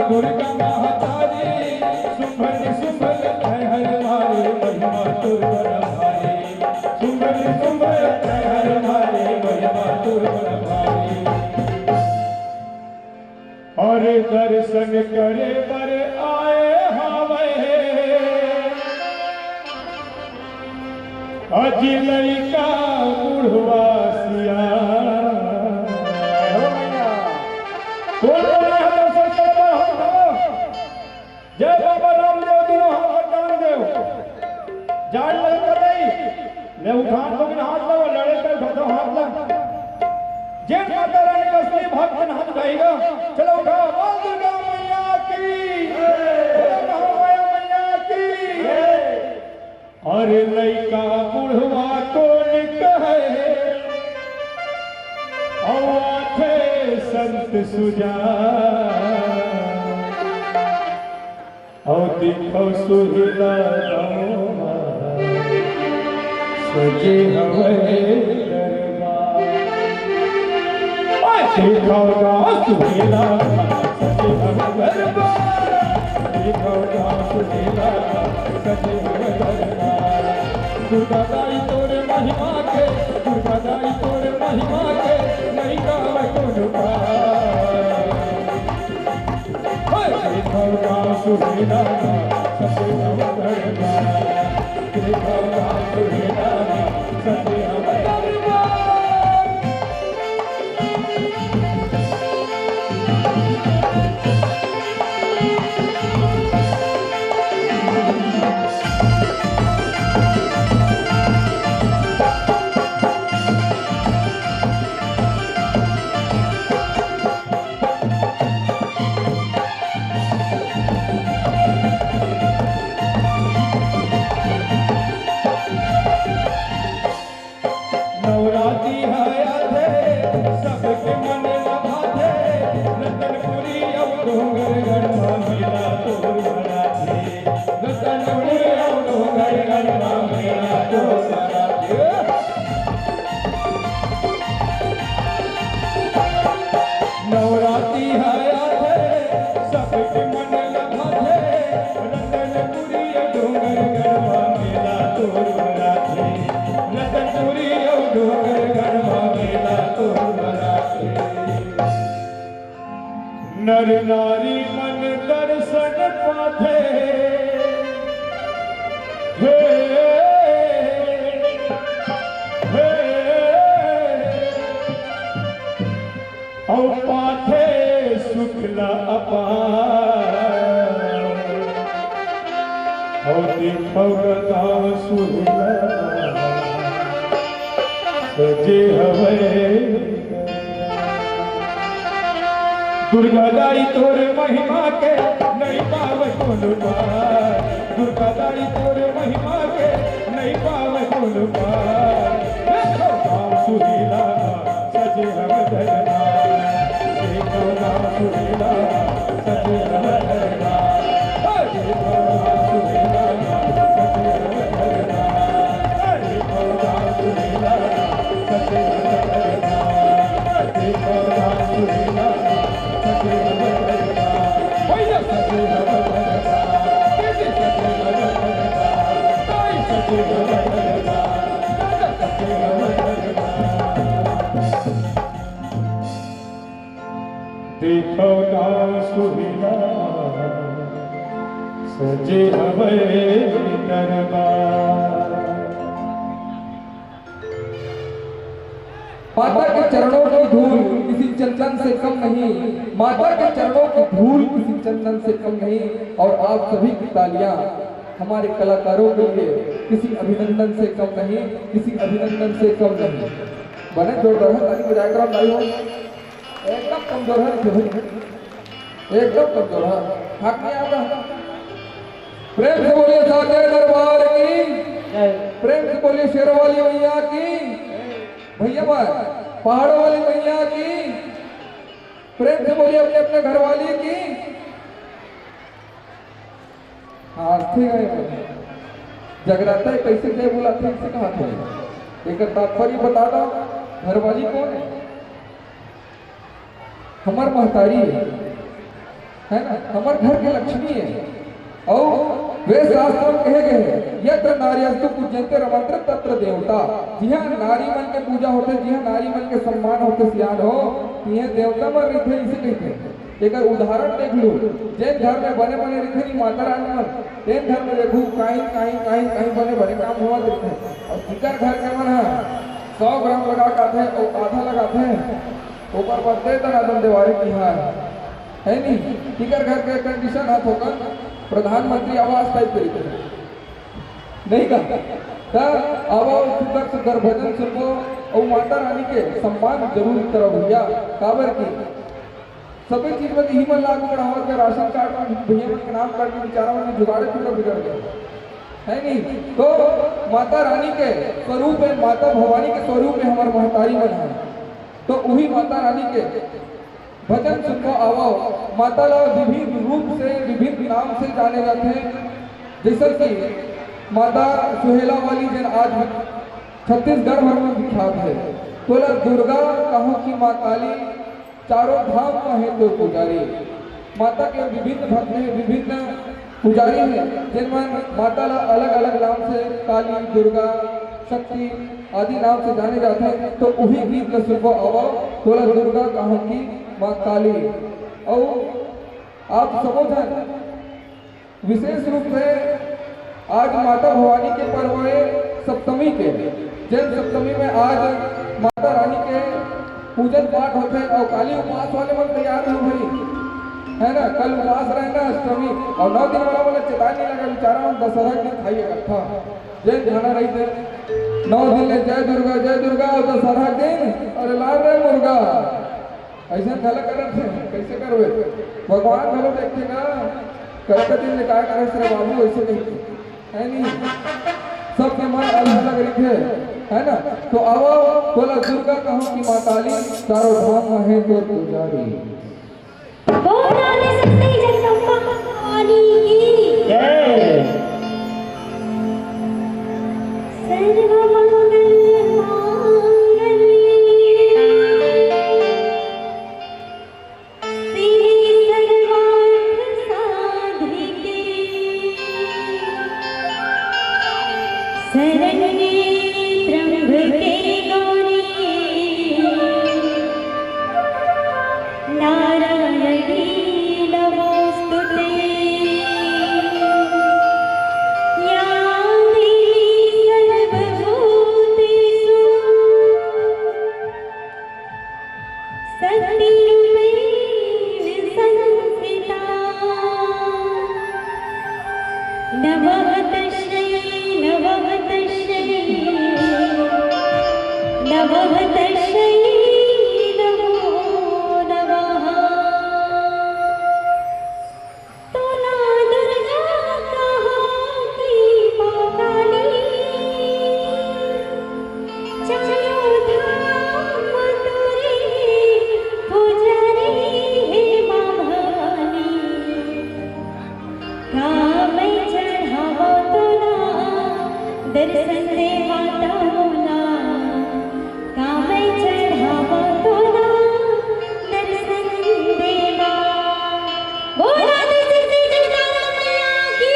दुर्गा महतारी, सुंभल सुंभल तैहर मारे, महिमा तोर बड़ भारी। सुंभल सुंभल तैहर मारे, महिमा तोर बड़ भारी। अरे दर्शन करे बर आए हावय, अजी लइका बुढ़वा सियान। कोन कोन आए हो दर्शन करे बर? हाथ उठाओ। जय बाबा रामदेव, दुनों हाथ ऊपर डाल देव। जान लग गई। ले उठा तो बिन हाथ ला, लड़े कर उठा दो हाथ ला। जेन माता रानी का असली भक्त हाथ उठाएगा, चलो उठा, बोल दुर्गा मैया की, बोलो महामाया मैया की। अरे लइका बुढ़वा कोन कहे, अउ आथे संत सुजान। अउ दिखो सुहेला गाँव मा, सजे हवय दरबार। ओए! दिखो गाँव सुहेला, सजे हवय दरबार। दिखो गाँव सुहेला, सजे हवय दरबार। दुर्गा दाई तोरे महिमा के, दुर्गा दाई तोरे महिमा के, नइ गावय कोनो पार। हे! देखो गाँव सुहेला, सजे हवय दरबार। देखो गाँव सुहेला, सजे हवय दरबार। नवराती ह आथे, सबके मन ल भाथे, रतनपुरी अउ डोंगरगढ़ म मेला तोर भराथे। रतनपुरी अउ डोंगरगढ़ म मेला तोर भराथे। नवराती ह आथे, सबके मन ल भाथे, रतनपुरी अउ डोंगरगढ़ म मेला तोर भराथे। रतनपुरी अउ डोंगरगढ़ म मेला तोर भराथे। नर नारी मन दर्शन पाथे। हे, हे, अउ पाथे सुख ल अपार। अउ देखव ग गाँव सुहेला, सजे हवय। दुर्गा दाई तोर महिमा के नइ पावय कोनो पार। दुर्गा दाई तोर महिमा के नइ पावय कोनो पार। देखव गाँव सुहेला, सजे हवय दरबार। देखव गाँव सुहेला, सजे हवय दरबार। हे देखव गाँव सुहेला, सजे हवय दरबार। हे देखव गाँव सुहेला, सजे हवय दरबार। हे देखव गाँव सुहेला, सजे हवय दरबार। भैया सजे हवय दरबार। दीदी सजे हवय दरबार। दाई सजे हवय दरबार। दादा सजे हवय दरबार। देखव गाँव सुहेला, सजे हवय दरबार। माता के चरणों की धूल किसी चंदन से कम नहीं, माता के चरणों की धूल किसी चंदन से कम नहीं। और आप सभी की तालियां हमारे कलाकारों के लिए किसी अभिनंदन से कम नहीं, किसी अभिनंदन से कम नहीं। बने जोरदार ताली बजाया करो, भाई हो। एकदम कमजोर है भाई, एकदम कमजोर है, हाथ नहीं आता। प्रेम से बोलिए साचे दरबार की, प्रेम से बोलिए शेरों वाली मैया की। भैया भाई, पहाड़ों वाली मैया की, प्रेम से बोलिए अपने अपने घर वाली की। हाँ, ठीक है। जगराता है, कैसे जय बोला, ठीक से कहा था। एक तात्पर्य बता दो, घर वाली कौन है? हमार महतारी है। है ना, हमर घर के लक्ष्मी है। अउ वेद शास्त्र में कहे गए है, "यत्र नार्यस्तु पूज्यंते रमंत्र तत्र देवता।" जिहाँ नारी मन के पूजा होथे, जिहाँ नारी मन के सम्मान होथे, सियान हो, तिहाँ देवता मन रहिथे, इसे कहिथे। एकर उदाहरण देख लू, जेन घर में बने बने रहिथे नी माता रानी मन, तेन घर में देखू, काहीं, काहीं, काहीं, काहीं बने बने काम होवत रहिथे। अउ जिकर घर के मन ह सौ ग्राम लगा के आथे, अउ आधा लगाथे, ओकर बदले दनादन देवारी तिहार, है नी? तिकर घर के condition ह थोकन प्रधानमंत्री आवास type के रहिथे। नहीं का? त आवा सुग्घर सुग्घर भजन सुनबो अउ माता रानी के सम्मान जरूर करव भैया। काबर कि सभी चीज में इही मन ला आगू बढ़ावत हे, राशन कार्ड में भैया मन के नाम काट के बेचारा मन के जुगाड़े पूरा बिगड़ गया, है नहीं? तो माता रानी के स्वरूप है, माता भवानी के स्वरूप है हमर महतारी मन है। तो उही माता रानी के भजन सुनबो आवव। माता ला विभिन्न रूप से, विभिन्न नाम से जाने जाथे, जैसे कि माता सुहेला वाली, जेन आज छत्तीसगढ़ भर में विख्यात है। तोला दुर्गा कहूँ कि माँ काली, चारों धाम में है तो पुजारी। माता के विभिन्न भक्त है, विभिन्न पुजारी है, जेन मन माता ला अलग-अलग नाम से, काली, दुर्गा, शक्ति आदि नाम से जाने जाथे। तो उही गीत ला सुनबो आवव, तोला दुर्गा कहूँ कि माँ काली। अउ आप सबो झन विशेष रूप से आज माता भवानी के पर्व है सप्तमी के, जेन सप्तमी में आज माता रानी के पूजन पाठ होथे। अउ काली उपास वाले मन तैयार हो भाई, है ना? कल उपास रहे ना अष्टमी, अउ नौ दिन वाला वाला चेतावनी लगा, बेचारा मन दशहरा के दिन खाई इकट्ठा, जेन खाना रही थे। नौ दिन ले जय दुर्गा, जय दुर्गा, अउ दशहरा के दिन अरे लाल रे मुर्गा। ऐसा घला करत हे, कैसे करबे? भगवान घलो देखथे ना, कतका दिन ले काय करत रे बाबू, ऐसे नहीं, है नहीं? सबके मन अलग-अलग रहिथे, है ना? तो आवव, तोला दुर्गा कहूँ कि माँ काली, चारों धाम में है तोर पुजारी। बोल राधे सती जगदम्बा भवानी की। जय। सर्वमंगल मांगल्ये शिवे सर्वार्थ साधिके शरण्ये त्र्यंबके गौरी नारायणी नमोऽस्तु ते। या देवी सर्वभूतेषु शक्तिरूपेण संस्थिता। नमः तस्यै, नमः तस्यै, नमः तस्यै नमो नमः। तोला दुर्गा कहो कि माँ काली, चारों धाम तोरे पुजारी हे माँ भवानी। का मैं चढ़ावो तोला दर्शन दे माता मोला। का मैं चढ़ावो तोला दर्शन देवा। बोला दे सच्ची जगदम्बा मैया की।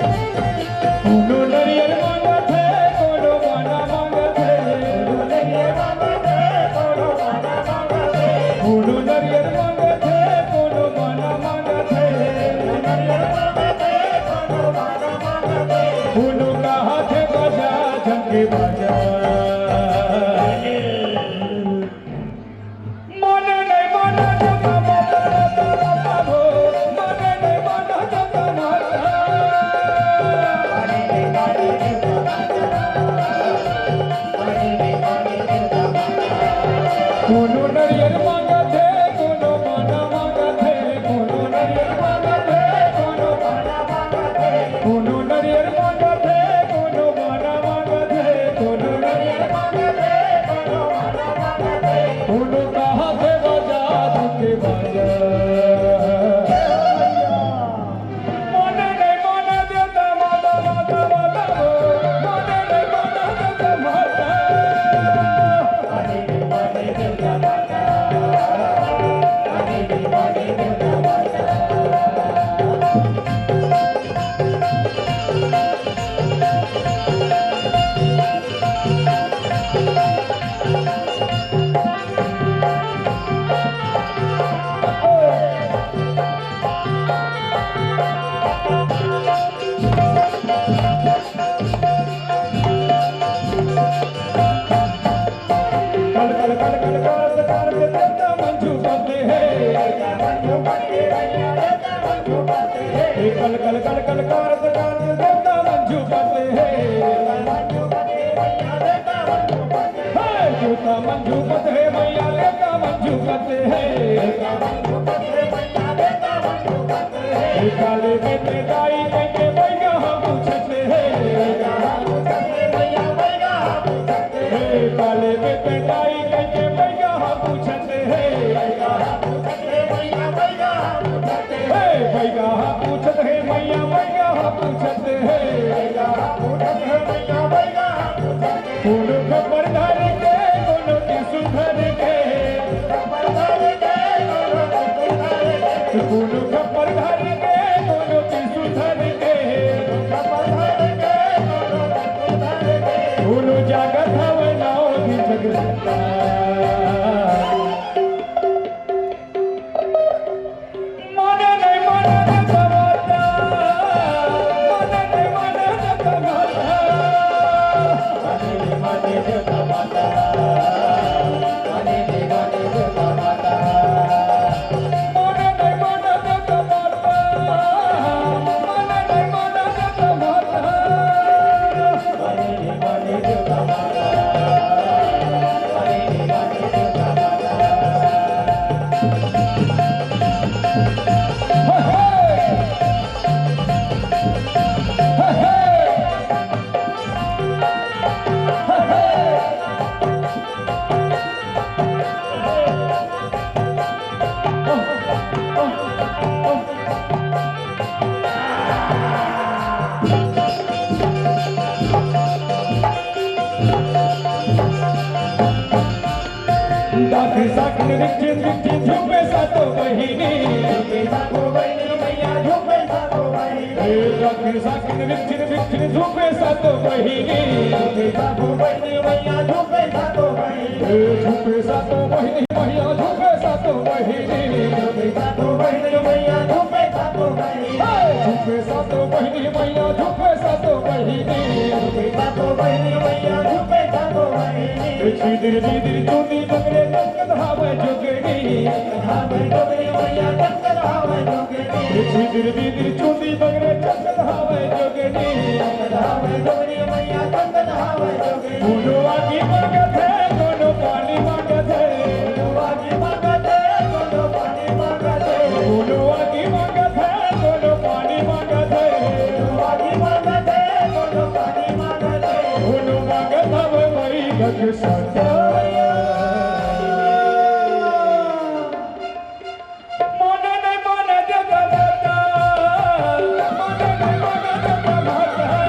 कोनो नरियर मांगत हे, कोनो बाना मांगत हे। कोनो नरियर मांगत हे, कोनो बाना मांगत हे। कोनो कहत हे बाजा, झनके बाजा। कोनो नरियर मांगत हे, कोनो बाना मांगत हे, कोनो नरियर मांगत हे, कोनो बाना मांगत हे, कोनो नरियर मांगत हे, कोनो बाना मांगत हे, कोनो नरियर मांगत हे, कोनो बाना मांगत हे, कोनो कहत हे बाजा, झनके बाजा। कल कल कल कल करत करत देवता मन झुकत हे। कल कल कल कल करत करत देवता मन झुकत हे। हे देवता मन झुकत हे, मइया देवता मन झुकत हे। हे काले में ते दाई कहिके बइगा ह पूछत हे। हे काले में ते दाई कहिके बइगा ह पूछत हे। हे बइगा ह पूछत हे, मइया बइगा ह पूछत हे। कोनो खप्पर धर के, कोनो त्रिशूल धर के। कोनो खप्पर धर के, कोनो त्रिशूल धर के। कोनो जागत हवय नौ दिन जगदम्बा। माने नहीं माने देवता माता, माने नहीं माने देवता माता। माने नहीं माने देवता माता, माने नहीं माने देवता माता। माने नहीं माने देवता माता, माने नहीं माने देवता माता। दाखी साखी रिक्खी रिक्खी झूमे सातो बहिनी। दाखी साखी रिक्खी रिक्खी झूमे सातो बहिनी। झूमे सातो बहिनी, मइया झूमे सातो बहिनी। झूमे सातो बहिनी, मइया झूमे सातो बहिनी। हे, झूमे सातो बहिनी, मइया झूमे सातो बहिनी। झूमे सातो बहिनी, मइया झूमे सातो बहिनी। हे छिदिर बिदिर चुंदी बगरे चमकत हावय जोगिनी। हावय जोगिनी, मइया चमकत हावय जोगिनी। हे छिदिर बिदिर चुंदी बगरे चमकत हावय जोगिनी। चमकत हावय जोगिनी, मइया चमकत हावय जोगिनी। कोनो आगी मांगत हे, कोनो पानी मांगत हे। कोनो आगी मांगत हे, कोनो पानी मांगत हे। कोनो आगी मांगत हे, कोनो पानी मांगत हे। कोनो आगी मांगत हे, कोनो पानी मांगत हे। कोनो मांगत हवय मइया के सत्ता। माने नहीं माने देवता माता, माने नहीं माने देवता माता।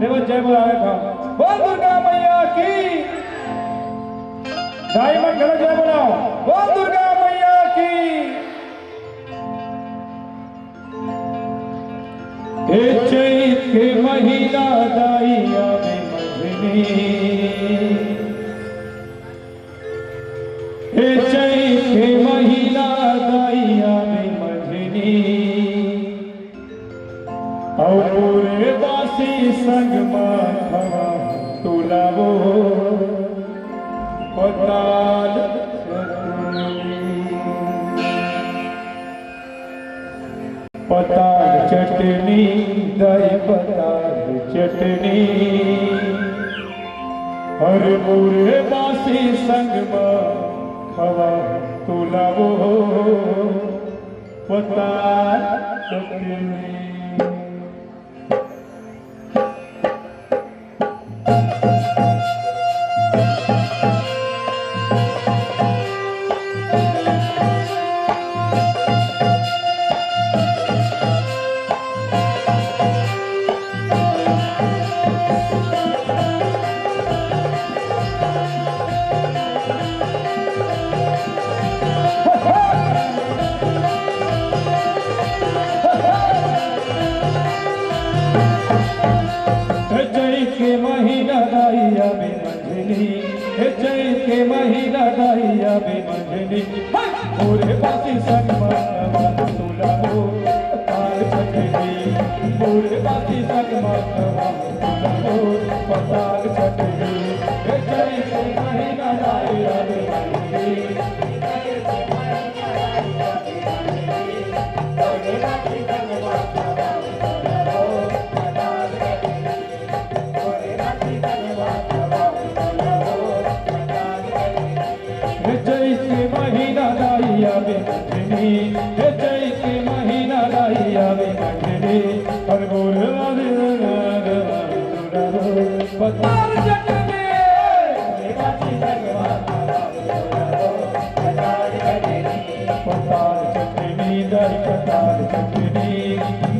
देवत जय बोलावे था। बोल दुर्गा मैया की। दाई मन घलो जय बोलाओ। बोल दुर्गा मैया की। हे चैत के महीना दाई आवे मंझनी। हे चैत के महीना दाई आवे मंझनी। अउ मोरे बासी संग माथवा तुलावो पताल चटनी। पताल चटनी, दाई पताल चटनी। अरे मोरे बासी संग माथवा तुलावो पताल चटनी। हे चैत के महीना दाई आवे मंझनी, हे चैत के महीना दाई आवे मंझनी। हे! मोरे बासी संग माथवा तुलावो पताल चटनी, मोरे बासी संग माथवा तुलावो पताल चटनी। हे चैत के महीना दाई आवे मंझनी। हे चैत के महीना दाई आवे मंझनी, हे चैत के महीना दाई आवे मंझनी। अरे बोल रे पताल चटनी। पताल चटनी, दाई पताल चटनी,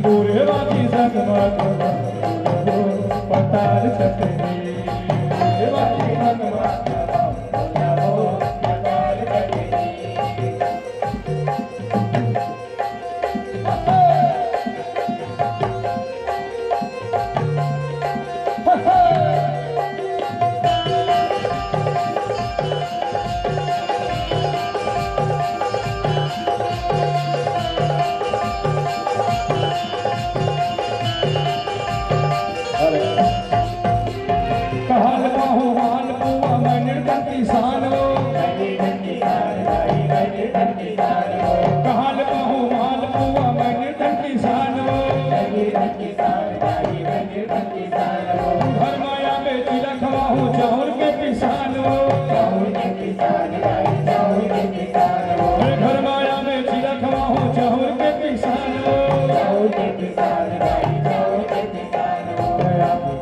बोले बाजी संग माथवा तुलावो पताल चटनी, बोले बाजी संग माथवा तुलावो पताल चटनी। कहाल पाहु माल पुआ मैं निर्धन किसान हो। कहाल पाहु माल पुआ मैं निर्धन किसान हो। घर माया में चिलखवा हूँ चाउर के पिसान हो। घर माया में चिलखवा हूँ चाउर के पिसान हो।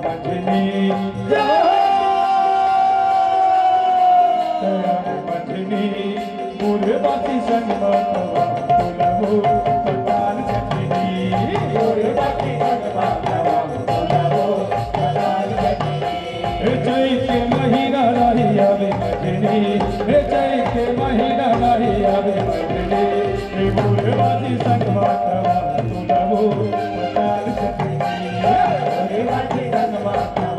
मंझनी, मंझनी, मोरे बासी संग माथवा तुलावो पताल चटनी। मोरे बासी संग माथवा तुलावो पताल चटनी। हे चैत के महीना दाई आवे मंझनी, हे चैत के महीना दाई आवे मंझनी। हे मोरे बासी संग माथवा तुलावो पताल चटनी। मोरे बासी संग माथवा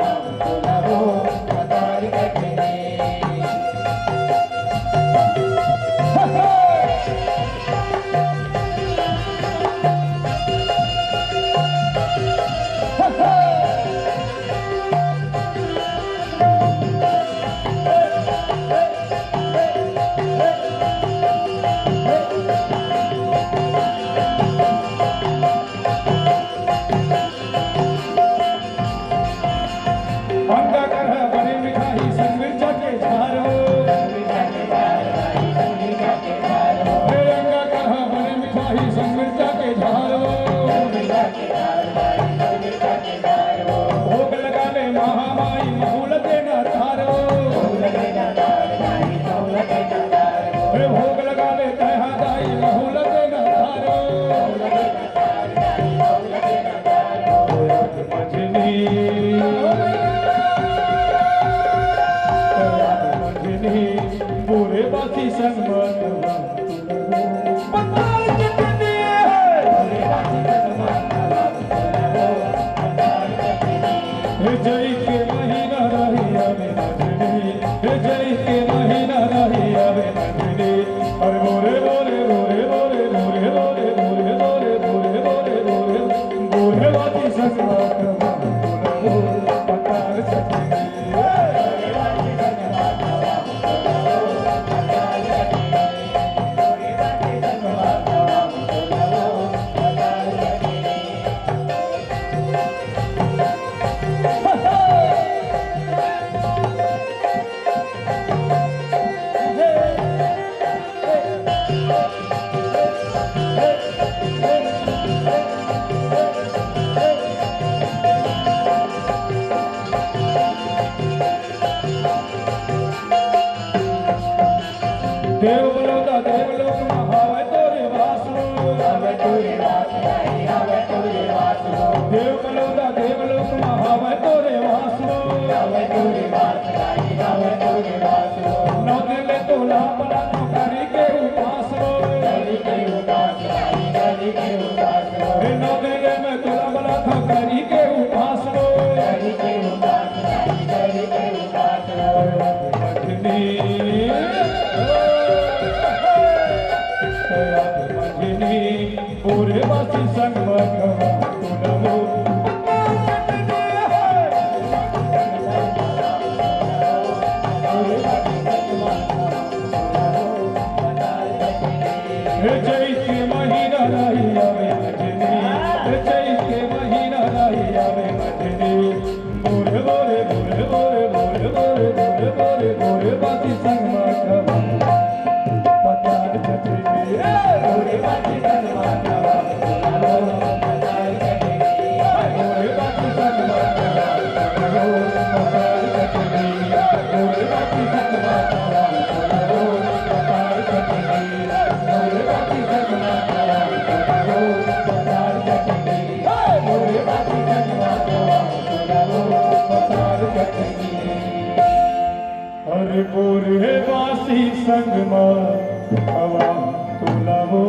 अंगा करहा बने मिठाई संग मिर्चा के झारो। हे अंगा करहा बने मिठाई संग मिर्चा के झारो। भोग लगावे महामाई महूल देना तारो। हे भोग लगावे तैहा दाई महूल देना तारो। मंझनी, बासी संग मातवा पताल चटनी है। हे चैत के महीना रही आवे नंदिनी, हे चैत के महीना रही आवे नंदिनी। अरे बोरे बोरे बोरे बोरे बोरे बोरे बोरे बोरे बोरे बोरे बोरे बोरे बासी संग मातवा पताल चटनी। देव बलौदा देवलोक म हावय तोरे वास लो। हावय तोरे वास, हावय तोरे वास लो। देव बलौदा देवलोक म हावय तोरे वास लो। हावय तोरे वास, हावय तोरे वास लो। नौ दिन ले तोला बला तो करी के उपास लो। करी के उपास, करी के उपास लो। हे नौ दिन ले मैं तोला बला तो करी के उपास लो। करी के उपास, करी के उपास लो। पूरे बासी संग मातवा तू नमो। हे चैत के महीना रही आवे नंदिनी, हे चैत के महीना रही आवे नंदिनी। बोरे बोरे बोरे बोरे बोरे बोरे बोरे बोरे बोरे बासी संग मातवा पताल चटनी। बोरे बासी संग मातवा पताल चटनी। बोरे बासी संग मातवा पताल चटनी। बोरे बासी संग मातवा पताल चटनी। बोरे बासी संग मातवा पताल चटनी। बोरे बासी संग मातवा अरे बोरे बासी संग मातवा तोला वो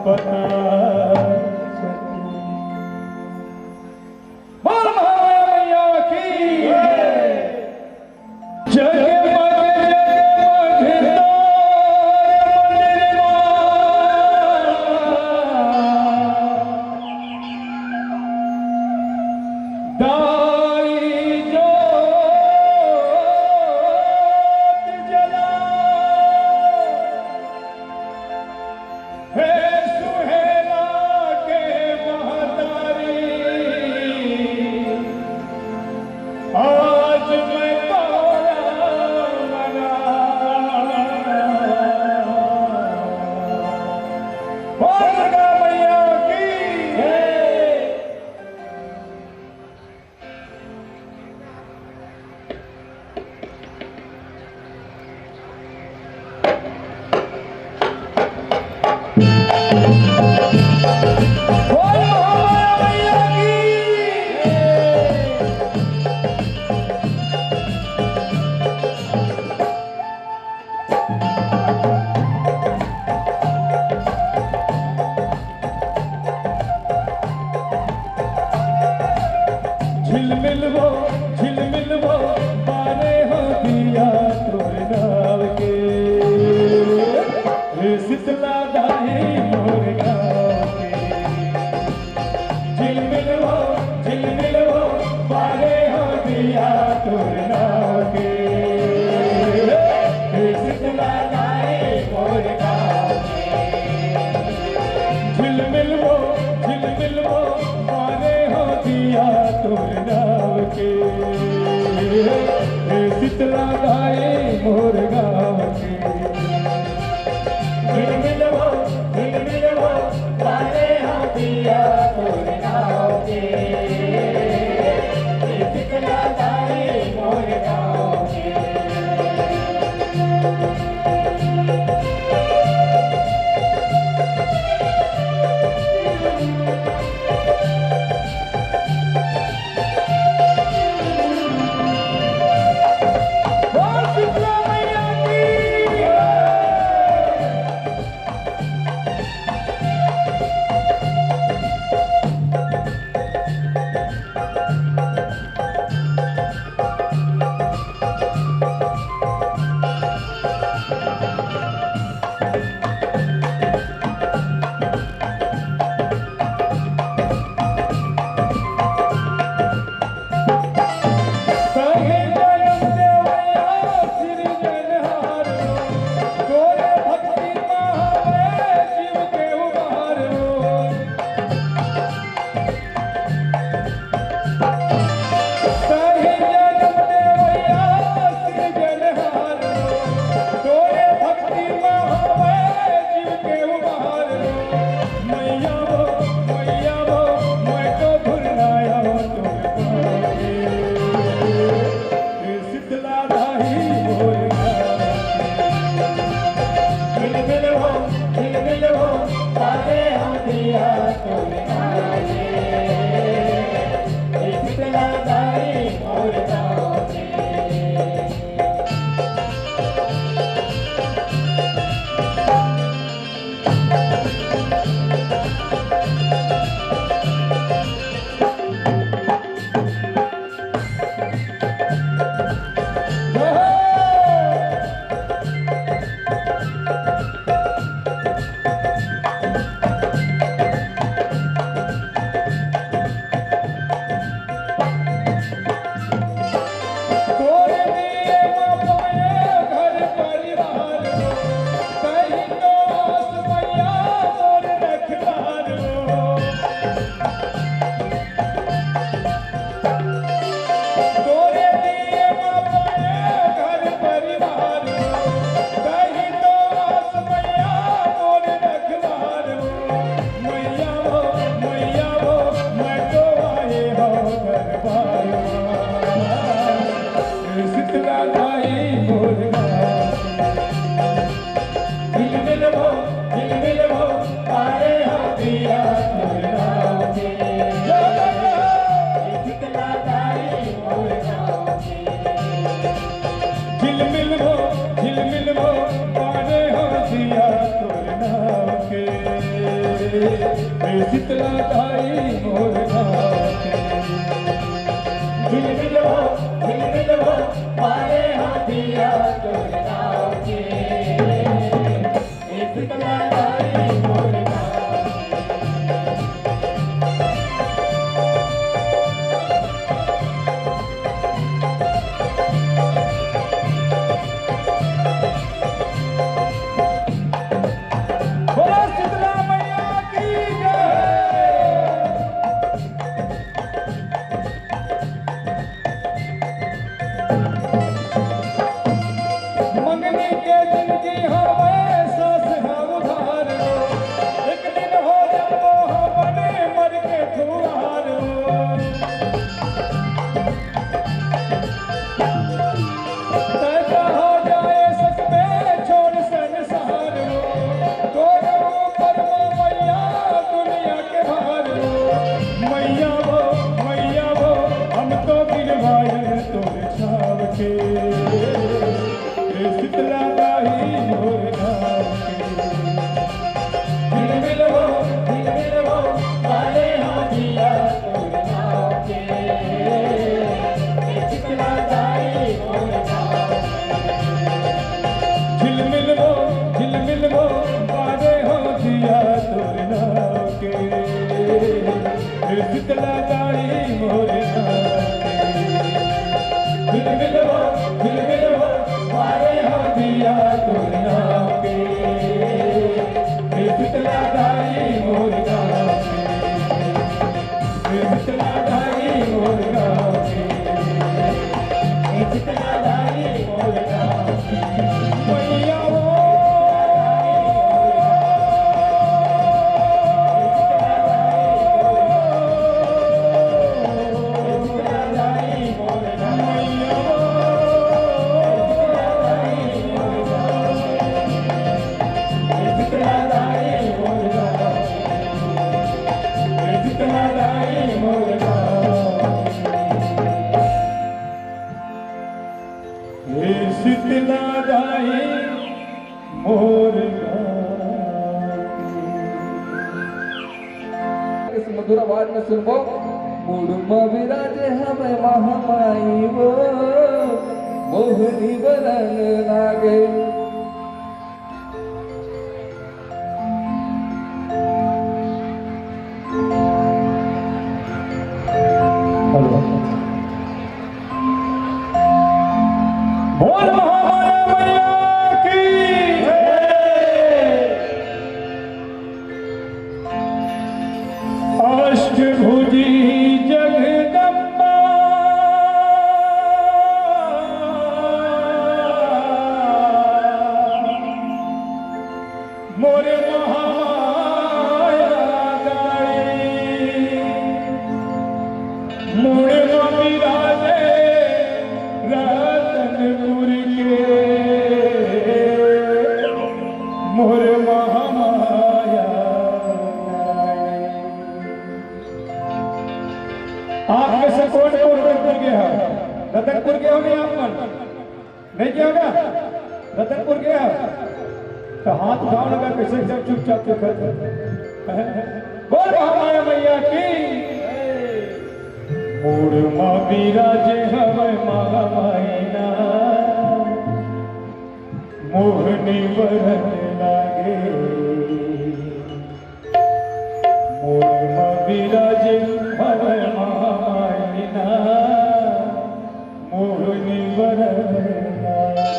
पता चले। बोल महाराज मैया की जय। जगमग जगमग तारे मंदिर मा। दाई जोत जला। हे सुहेला के महतारी, आज मैं तोरा मना। बोल दुर्गा मैया की जय। झिलमिल वो, झिलमिल वो, बारे हो दिया तोर नाव के। हे शीतला दाई मोर गाँव के। झिलमिल वो, झिलमिल वो, बारे हो दिया तोर नाव के। हे शीतला दाई मोर गाँव के। झिलमिल वो, झिलमिल वो, बारे हो दिया तोर नाव के। हे शीतला दाई मोर गाँव के। झिलमिल वो, झिलमिल वो, बारे हो दिया तोर नाव के। हे शीतला दाई मोर गाँव के। तोरे दिए म पाए घर परिवार हो, तही तो आस मैया मोर रखवार हो। तोरे दिए म पाए घर परिवार हो, तही तो आस मैया मोर रखवार हो। मैया हो, मैया हो, मैं तो आए हो दरबार मा। ए शीतला दाई मोर गाँव के। झिलमिल हो, झिलमिल हो, पारे हो दिया तोर नाव के। ए शीतला दाई मोर गाँव के। झिलमिल हो, झिलमिल हो, पारे हो दिया तोर नाव के। ए शीतला दाई मोर गाँव के। झिलमिल हो, झिलमिल हो, पारे हो दिया तोर नाव के। ए शीतला दाई मोर गाँव के। बोलो शीतला मैया की जय। मंगनी के जिनगी हवे सास हा उधार हो, एक दिन हो जबो हमने मर के दुआर हो। तैं कहा जाए सकबे छोड़ संसार हो, तोरे ऊपर हो मैया दुनिया के भार हो। मैया हो, मैया हो, हम तो गिरवाए तोरे छाव के। ए शीतला दाई मोर गाँव के। झिलमिल हो, झिलमिल हो, पारे हो दिया तोर नाव के। ए शीतला दाई मोर गाँव के। झिलमिल हो, झिलमिल हो, पारे हो दिया तोर नाव के। ए शीतला दाई मोर गाँव के। झिलमिल हो, झिलमिल हो, पारे हो दिया तोर नाव के। ए शीतला दाई मोर गाँव के। ए शीतला दाई मोर गाँव के। ए शीतला दाई मोर गाँव के। मैया हो। हे शीतला दाई मोर गाँव के। इस मधुर आवाज में सुनबो। मुड़मा विराजे हवे महामाई वो, मोहनी वरन लागे। बोल महामाया मैया की। अष्टभुजी जगदम्बा मोर महामाया दाई, मुड़मा विराजे रतनपुर के, मोर महामाया दाई। आपके से कोट कोट रतनपुर गे हो नहीं आप मन? नहीं गे हो ना? रतनपुर गे हो? तो हाथ उठाव ना, कइसे एकदम चुपचाप देखत हो। बोल महामाया मैया की। मोर मा बिराजे हवय महामाई ना, मोहनी बरन लागे। मोर मा बिराजे हवय महामाई ना, मोहनी बरन लागे।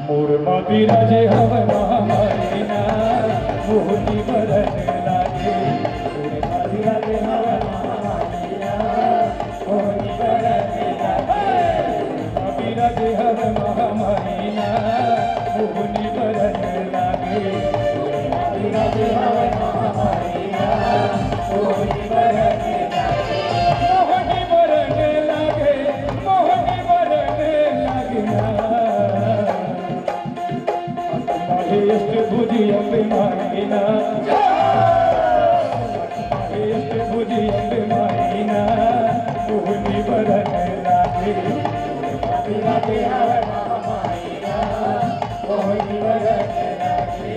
मोर मा बिराजे हवय महामाई ना, मोहनी बरन लागे। मोर मा बिराजे हवय महामाई ना, मोहनी बरन लागे। मोर मा बिराजे हवय महामाई ना, मोहनी बरन लागे। मोर मा बिराजे हवय महामाई ना, मोहनी बरन लागे। मोहनी बरन लागे, मोहनी बरन लागे ना। माहे अष्टभुजी अम्बे माई ना, माहे अष्टभुजी अम्बे माई ना, मोहनी बरन लागे। मोहनी बरन लागे।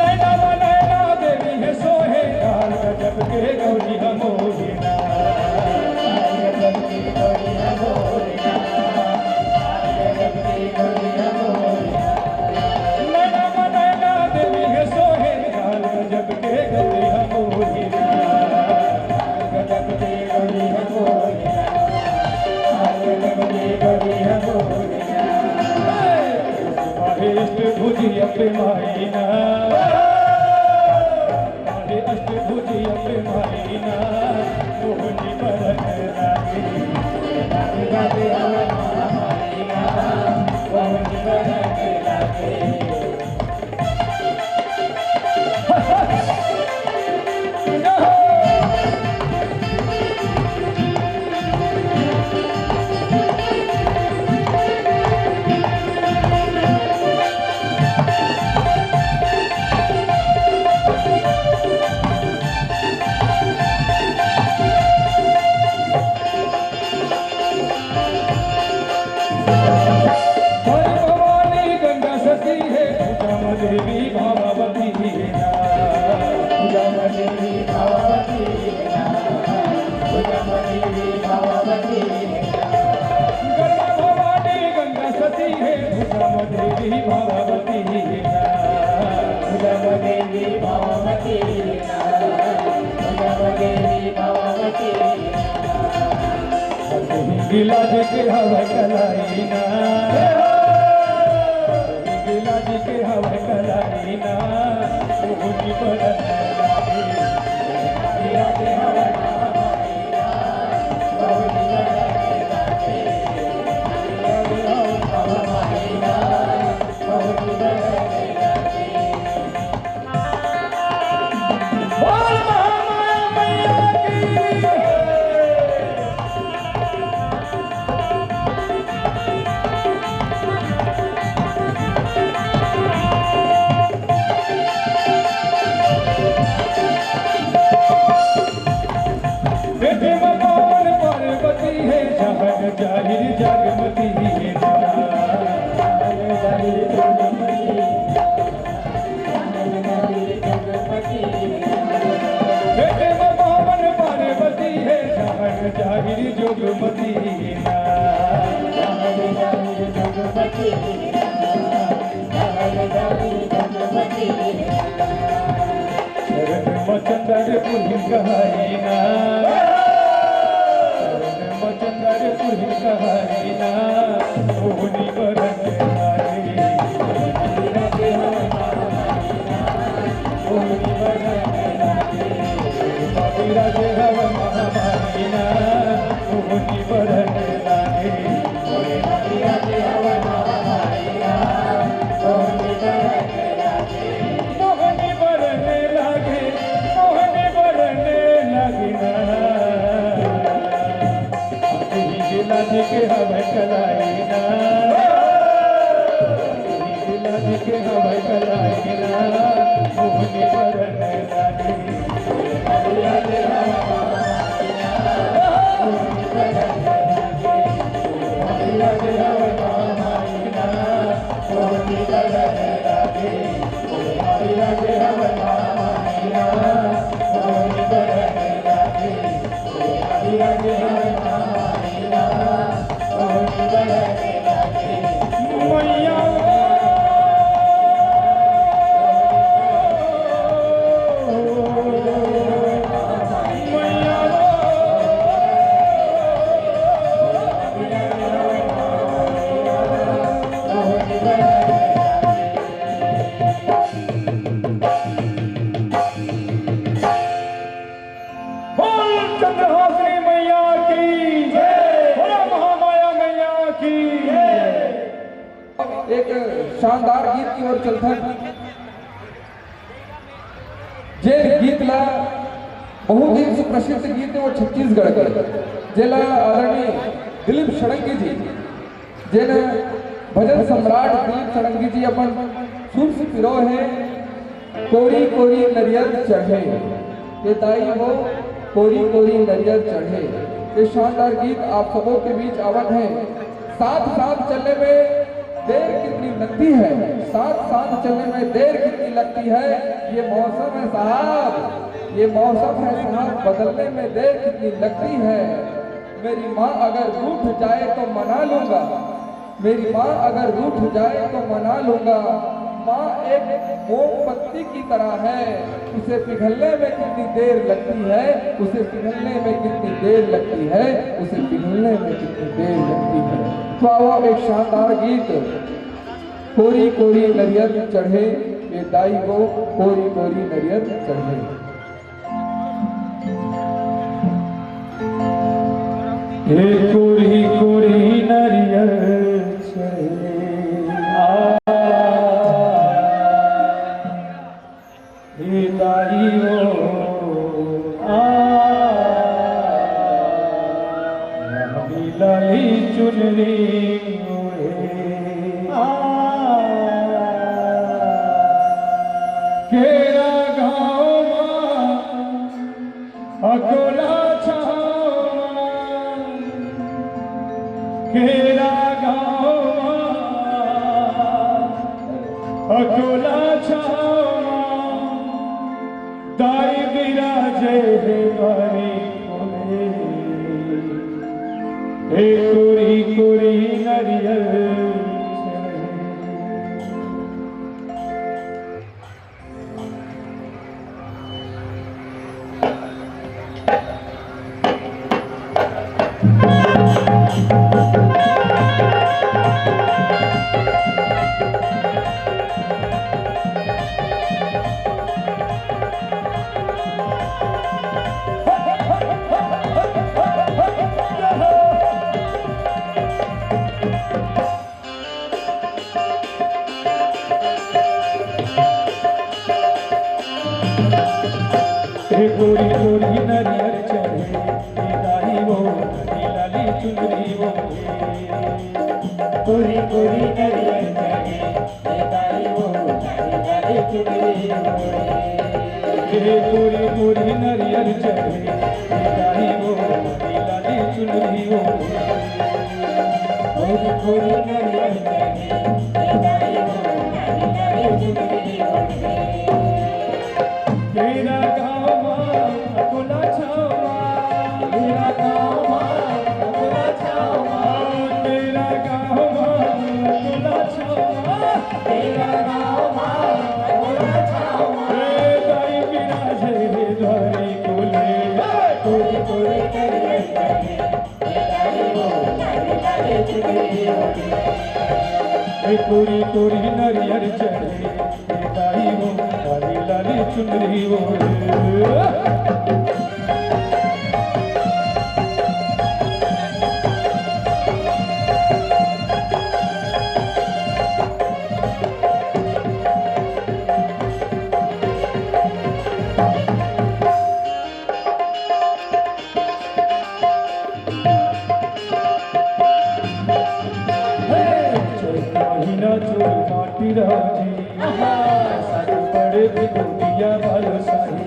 नैना मा नैना देवी हे सोहे, काल गजब के गौरी हमोरी ना। नैना मा नैना देवी हे सोहे, काल गजब के गौरी हमोरी ना। काल गजब के गौरी हमोरी ना। काल गजब के गौरी हमोरी ना। हे! माहे अष्टभुजी अम्बे माई ना, माहे अष्टभुजी अम्बे माई ना, मोहनी बरन लागे। हर भवानी गंगा सती हे, भुजा म देवी भावावती हे ना। भुजा म देवी भावावती हे ना। भुजा म देवी भावावती हे ना। गंगा भवानी गंगा सती हे, भुजा म देवी भावावती हे ना। भुजा म देवी भावावती हे ना। भुजा म देवी भावावती हे ना। हिंगलाज के हवय कलाई ना, हिंगलाज के हवय कलाई ना, मोहनी बरन लागे। बोल महामाया मैया की। बेटी म पावन पार्वती हे, जहन जाहिर जगमती हे ना। बेटी म पावन पार्वती हे, जहन जाहिर जोगमती हे ना। मोहनी बरने लागे, मोहनी बरने लागे ना। लाज के हवे कलाई ना, लाज के हवे कलाई ना, मोहनी बरने लागे। बोल चंद्रहासिनी मैया की जय, बोला महामाया मैया की जय। एक शानदार गीत की ओर चलथन। जे गीत ला बहुत ही सुप्रसिद्ध गीत है वो छत्तीसगढ़ के, जेला आदरणीय दिलीप षडंगी जी, जेन भजन सम्राट दिलीप षडंगी जी अपन सुर से पिरो है, कोरी कोरी नरियर चढ़े, ये दाई हो कोरी कोरी नरियर चढ़े। ये शानदार गीत आप सबों के बीच आवत है। साथ साथ चलने में देर कितनी लगती है, साथ साथ चलने में देर कितनी लगती है। ये मौसम है साहब, ये मौसम है साहब, बदलने में देर कितनी लगती है। मेरी माँ अगर रूठ जाए तो मना लूंगा, मेरी माँ अगर रूठ जाए तो मना लूंगा। माँ एक मोमबत्ती की तरह है, उसे पिघलने में कितनी देर लगती है, उसे पिघलने में कितनी देर लगती है, उसे पिघलने में कितनी देर लगती है। तो आओ, एक शानदार गीत, कोरी कोरी नरियर चढ़े, ये दाई वो कोरी कोरी नरियर चढ़े। हे कोरी कोरी नरियर चढ़े, आ, हे दाई ओ, आ, लाली लाली चुनरी ओढ़े, आ, केरा गाँव मा अकोला छाँव मा, केरा गाँव मा, अकोला छाँव मा, दाई बिराजे हे बारी कोरे, हे कोरी कोरी नरियर चढ़े। हे गोरी गोरी नरियर चढ़े, हे दाई वो लाली लाली चुनरी वो। गोरी गोरी नरियर चढ़े, हे दाई वो लाली लाली चुनरी वो। हे गोरी गोरी नरियर चढ़े, हे दाई वो लाली लाली चुनरी वो। गोरी गोरी नरियर चढ़े, हे दाई वो लाली लाली चुनरी वो। तेरा गाँव मा अकोला छाँव मा, तेरा गाँव मा अकोला छाँव मा, तेरा गाँव मा अकोला छाँव मा, तेरा गाँव मा अकोला छाँव मा। ए दाई बिराजे हे धरी कोरे, कोरी कोरी करिए करिए। कोरी कोरी नरियर चढ़े, ए दाई हो, लाली लाली चुनरी ओढ़े। हे, चैत महीना चोर माटी राजी, सासु पड़े बिगुटिया बालुसाही,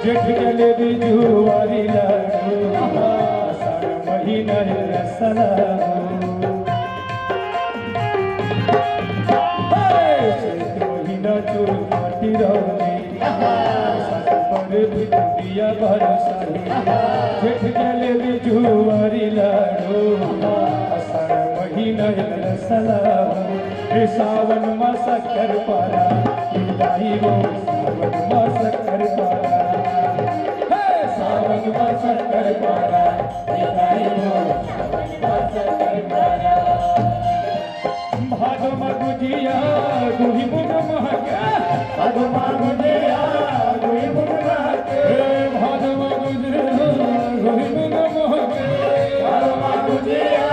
जेठ जलेबी जुआरी लाडू, आषाढ़ महीना रसलाडू। हे, चैत महीना चोर माटी राजी, सासु पड़े बिगुटिया बालुसाही, जेठ जलेबी जुआरी लाडू, आषाढ़ महीना रसलाडू। हे सावन मा शक्कर पारा, ए दाई हो, सावन मा शक्कर पारा। हे सावन मा शक्कर पारा, ए दाई हो, सावन मा शक्कर पारा। भादो मा गुजिया, गुही मुंग महके। भादो मा गुजिया, गुही मुंग महके। हे भादो मा गुजिया, गुही मुंग महके। भादो मा गुजिया,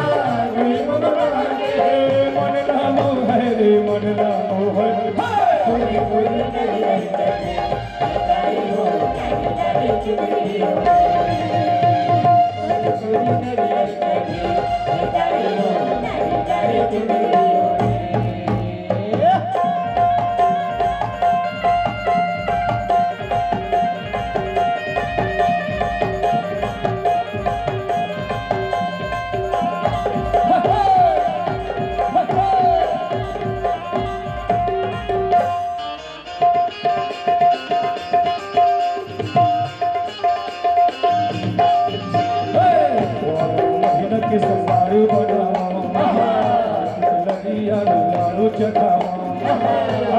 गुही मुंग महके। हे मन ला मोहे रे, मन ला मोहे। हे! महीना के संसार बनावा, लगिया लाडू चढ़ावा,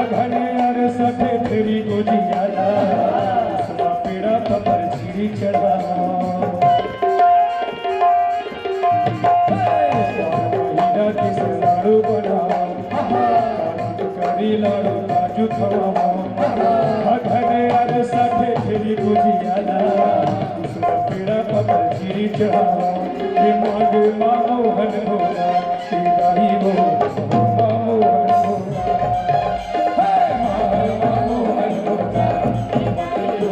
अघने अर सठे फेरी गोजियाला, सुना पेड़ा पपर चिरी चढ़ावा। महीना के संसार बनावा, करी लाडू काजू खवावा, अघने अर सठे फेरी गोजियाला, सुना पेड़ा पपर चिरी चढ़ावा। हे मांग मामो हन भोला, हे दाई हो, मामो हन भोला। हे मांग मामो हन भोला, हे दाई हो,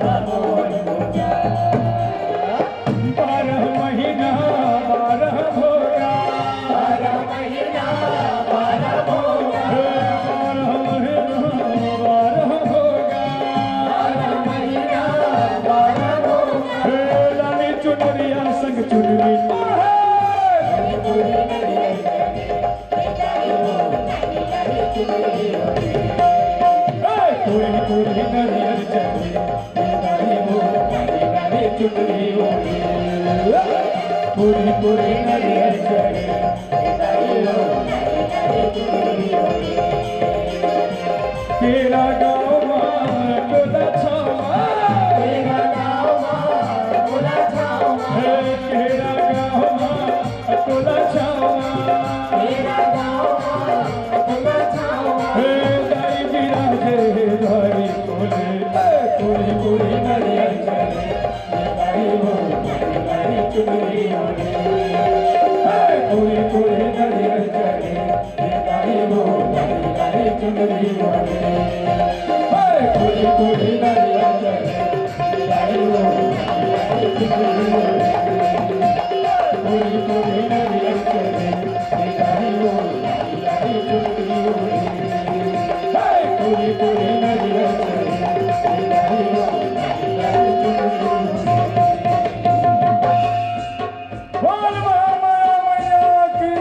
मामो हन भोला। बारह महीना, बारह भोगा। बारह महीना, बारह भोगा। हे बारह महीना, बारह भोगा। बारह महीना, बारह भोगा। हे लाली चुनरिया संग चुनरी। हे कोरी कोरी नरियर चढ़े, कोरी कोरी नरियर चढ़े, तेरा गाँव मा टोला छावा, तेरा गाँव मा टोला छावा, हे तेरा गाँव मा टोला छावा, तेरा गाँव मा टोला छावा, हे दाई बिराजे दाई कोले, हे कोरी कोरी नरियर चढ़े, कोरी कोरी नरियर चढ़े, कोरी कोरी नरियर चढ़े। बोल महामाया मैया की।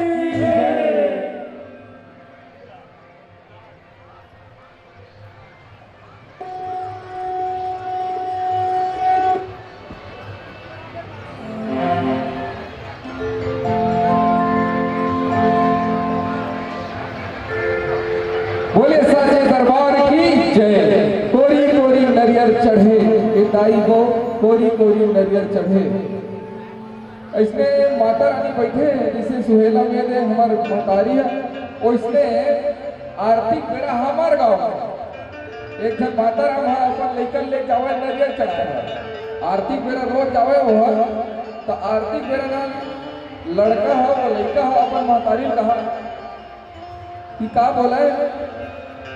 बोले साचे दरबार की जय। कोरी कोरी नरियर चढ़े, ए दाई हो, कोरी कोरी नरियर चढ़े। अइसने माता रानी बइठे हे, जइसे सुहेला में दे हमर महतारी हे। ओइसने आरती के बेरा हमर गांव में एक झन माता राम ह अपन लइका ले जावय नरियर चढ़ाय बर। आरती के बेरा रोज जावय ओह, त आरती के बेरा ना लड़का ह, वो लइका ह अपन महतारी ल कहा कि का बोले,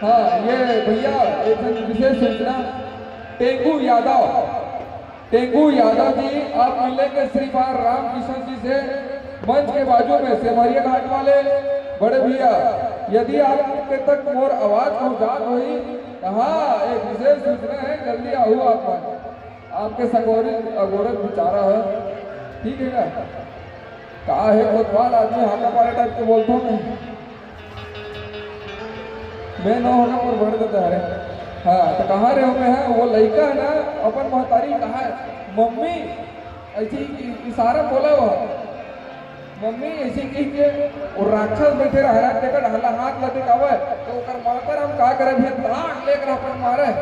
हाँ, ये भैया, एक झन विशेष सूचना, टेंगू यादव, टेंगू यादव जी, आप मिलेंगे श्रीमान रामकिशन जी से मंच के बाजू में, सेमरिया घाट वाले। बड़े भैया, यदि आपके तक मोर आवाज पहुंचात होही, तो हाँ, एक विशेष सूचना है, जल्दी आहू आप मन। आपके संगोरी अगोरक बेचारा है, ठीक है ना? का है, कोतवाल आदमी, हाका पारे टाइप के बोलता हूँ मैं। मैं न होगा, मोर बढ़ देता है। हाँ, तो कहाँ रहे हो मैं, हाँ? वो लइका है ना, अपन महतारी कहा है, "मम्मी", ऐसे ही इ-, इशारा बोला वो, "मम्मी", ऐसे कह के, वो राक्षस बैठे रहा है, तेकर ढाला हाथ लटकावे, तो ओकर माता राम का करे, भैया, ताक लेकर अपन मारे,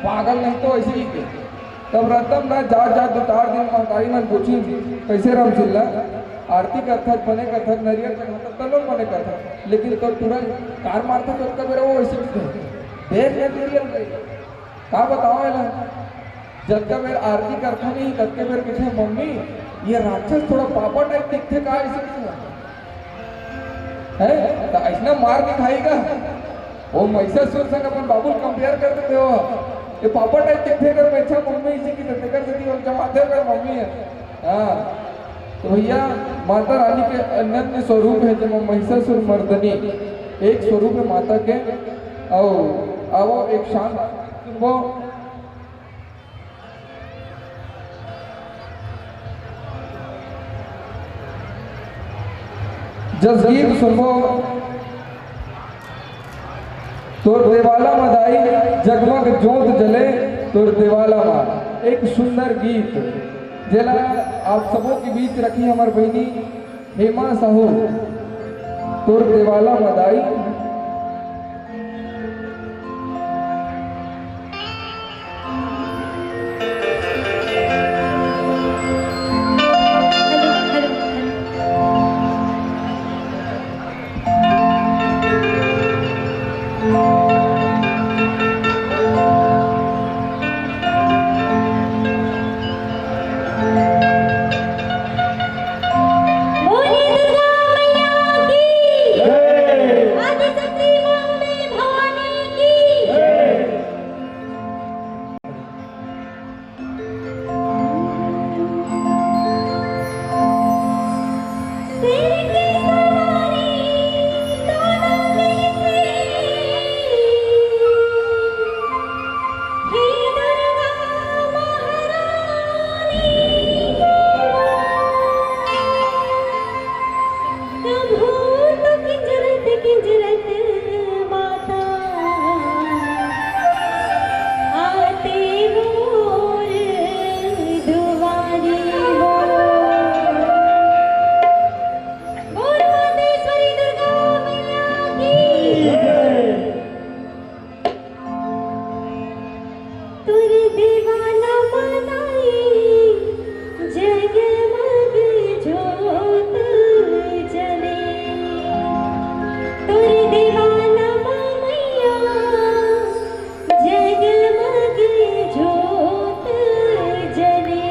पागल नहीं तो ऐसे ही के। तब रतन ना जात जात दो चार दिन महतारी मन पूछिन, "कैसे रामचिल्ला, आरती करथस, बने करथस, नरियर चढ़ाथस, तब बने करथस, लेकिन तो तुरंत कार मारथस, तो ओतका बेरा वो वैसे ही देख ले नरियर ले।" का बताओ एला, जतका बेर आरती करथन नहीं, ततके बेर कथे, "मम्मी, ये राक्षस थोड़ा पापा टाइप दिखथे का?" ऐसे कथे। हैं? त अइसना मार दिखाई का? वो महिषासुर संग अपन बाबू ल compare कर देथे हो। ये पापा टाइप दिखथे कर, मैं अच्छा मम्मी इसी की तो कर देती और जमाते कर मम्मी है। हाँ। तो भैया, माता रानी के अनन्य स्वरूप है, जेमा महिषासुर मर्दनी एक स्वरूप है माता के। आओ, आओ, एक शांत सुनबो। जस गीत सुनबो। तोर देवाला म दाई जगमग जोत जले, तोर देवाला म, एक सुंदर गीत, जेला आप सबो के बीच रखी हमर बहिनी हेमा साहू। तोर देवाला म दाई। बोलिए दुर्गा मैया की। जय। आदिशक्ति माँ अम्बे भवानी की। जय। कभू तो किंजरत किंजरत माता आते मोर दुआरी हो। बोल मातेश्वरी दुर्गा मैया की। तोर देवाला म दाई जगमग जोत जले। तोर देवाला म मैया जगमग जोत जले।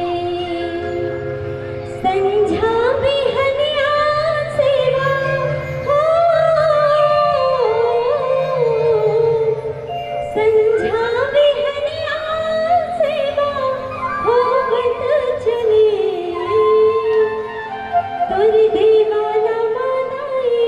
संझा बिहनिया सेवा हो, संझा बिहनिया सेवा होवत चले। तोर देवाला म दाई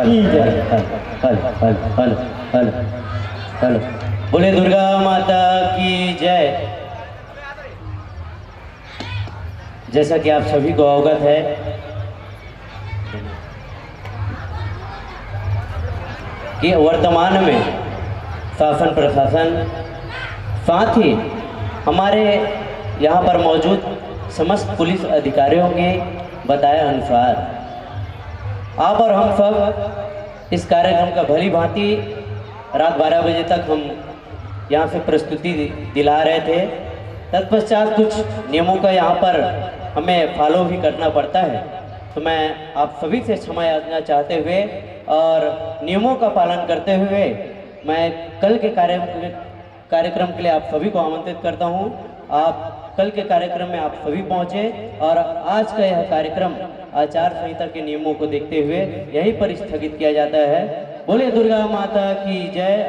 की जय। Hello, hello, hello, hello, hello, hello. बोले दुर्गा माता की जय। जैसा कि आप सभी को अवगत है कि वर्तमान में शासन प्रशासन, साथ ही हमारे यहाँ पर मौजूद समस्त पुलिस अधिकारियों के बताए अनुसार आप और हम सब इस कार्यक्रम का भली भांति रात बारह बजे तक हम यहाँ से प्रस्तुति दिला रहे थे। तत्पश्चात कुछ नियमों का यहाँ पर हमें फॉलो भी करना पड़ता है, तो मैं आप सभी से क्षमा याचना चाहते हुए और नियमों का पालन करते हुए मैं कल के कार्यक्रम कार्यक्रम के लिए आप सभी को आमंत्रित करता हूं। आप कल के कार्यक्रम में आप सभी पहुंचे और आज का यह कार्यक्रम आचार संहिता के नियमों को देखते हुए यहीं पर स्थगित किया जाता है। बोले दुर्गा माता की जय।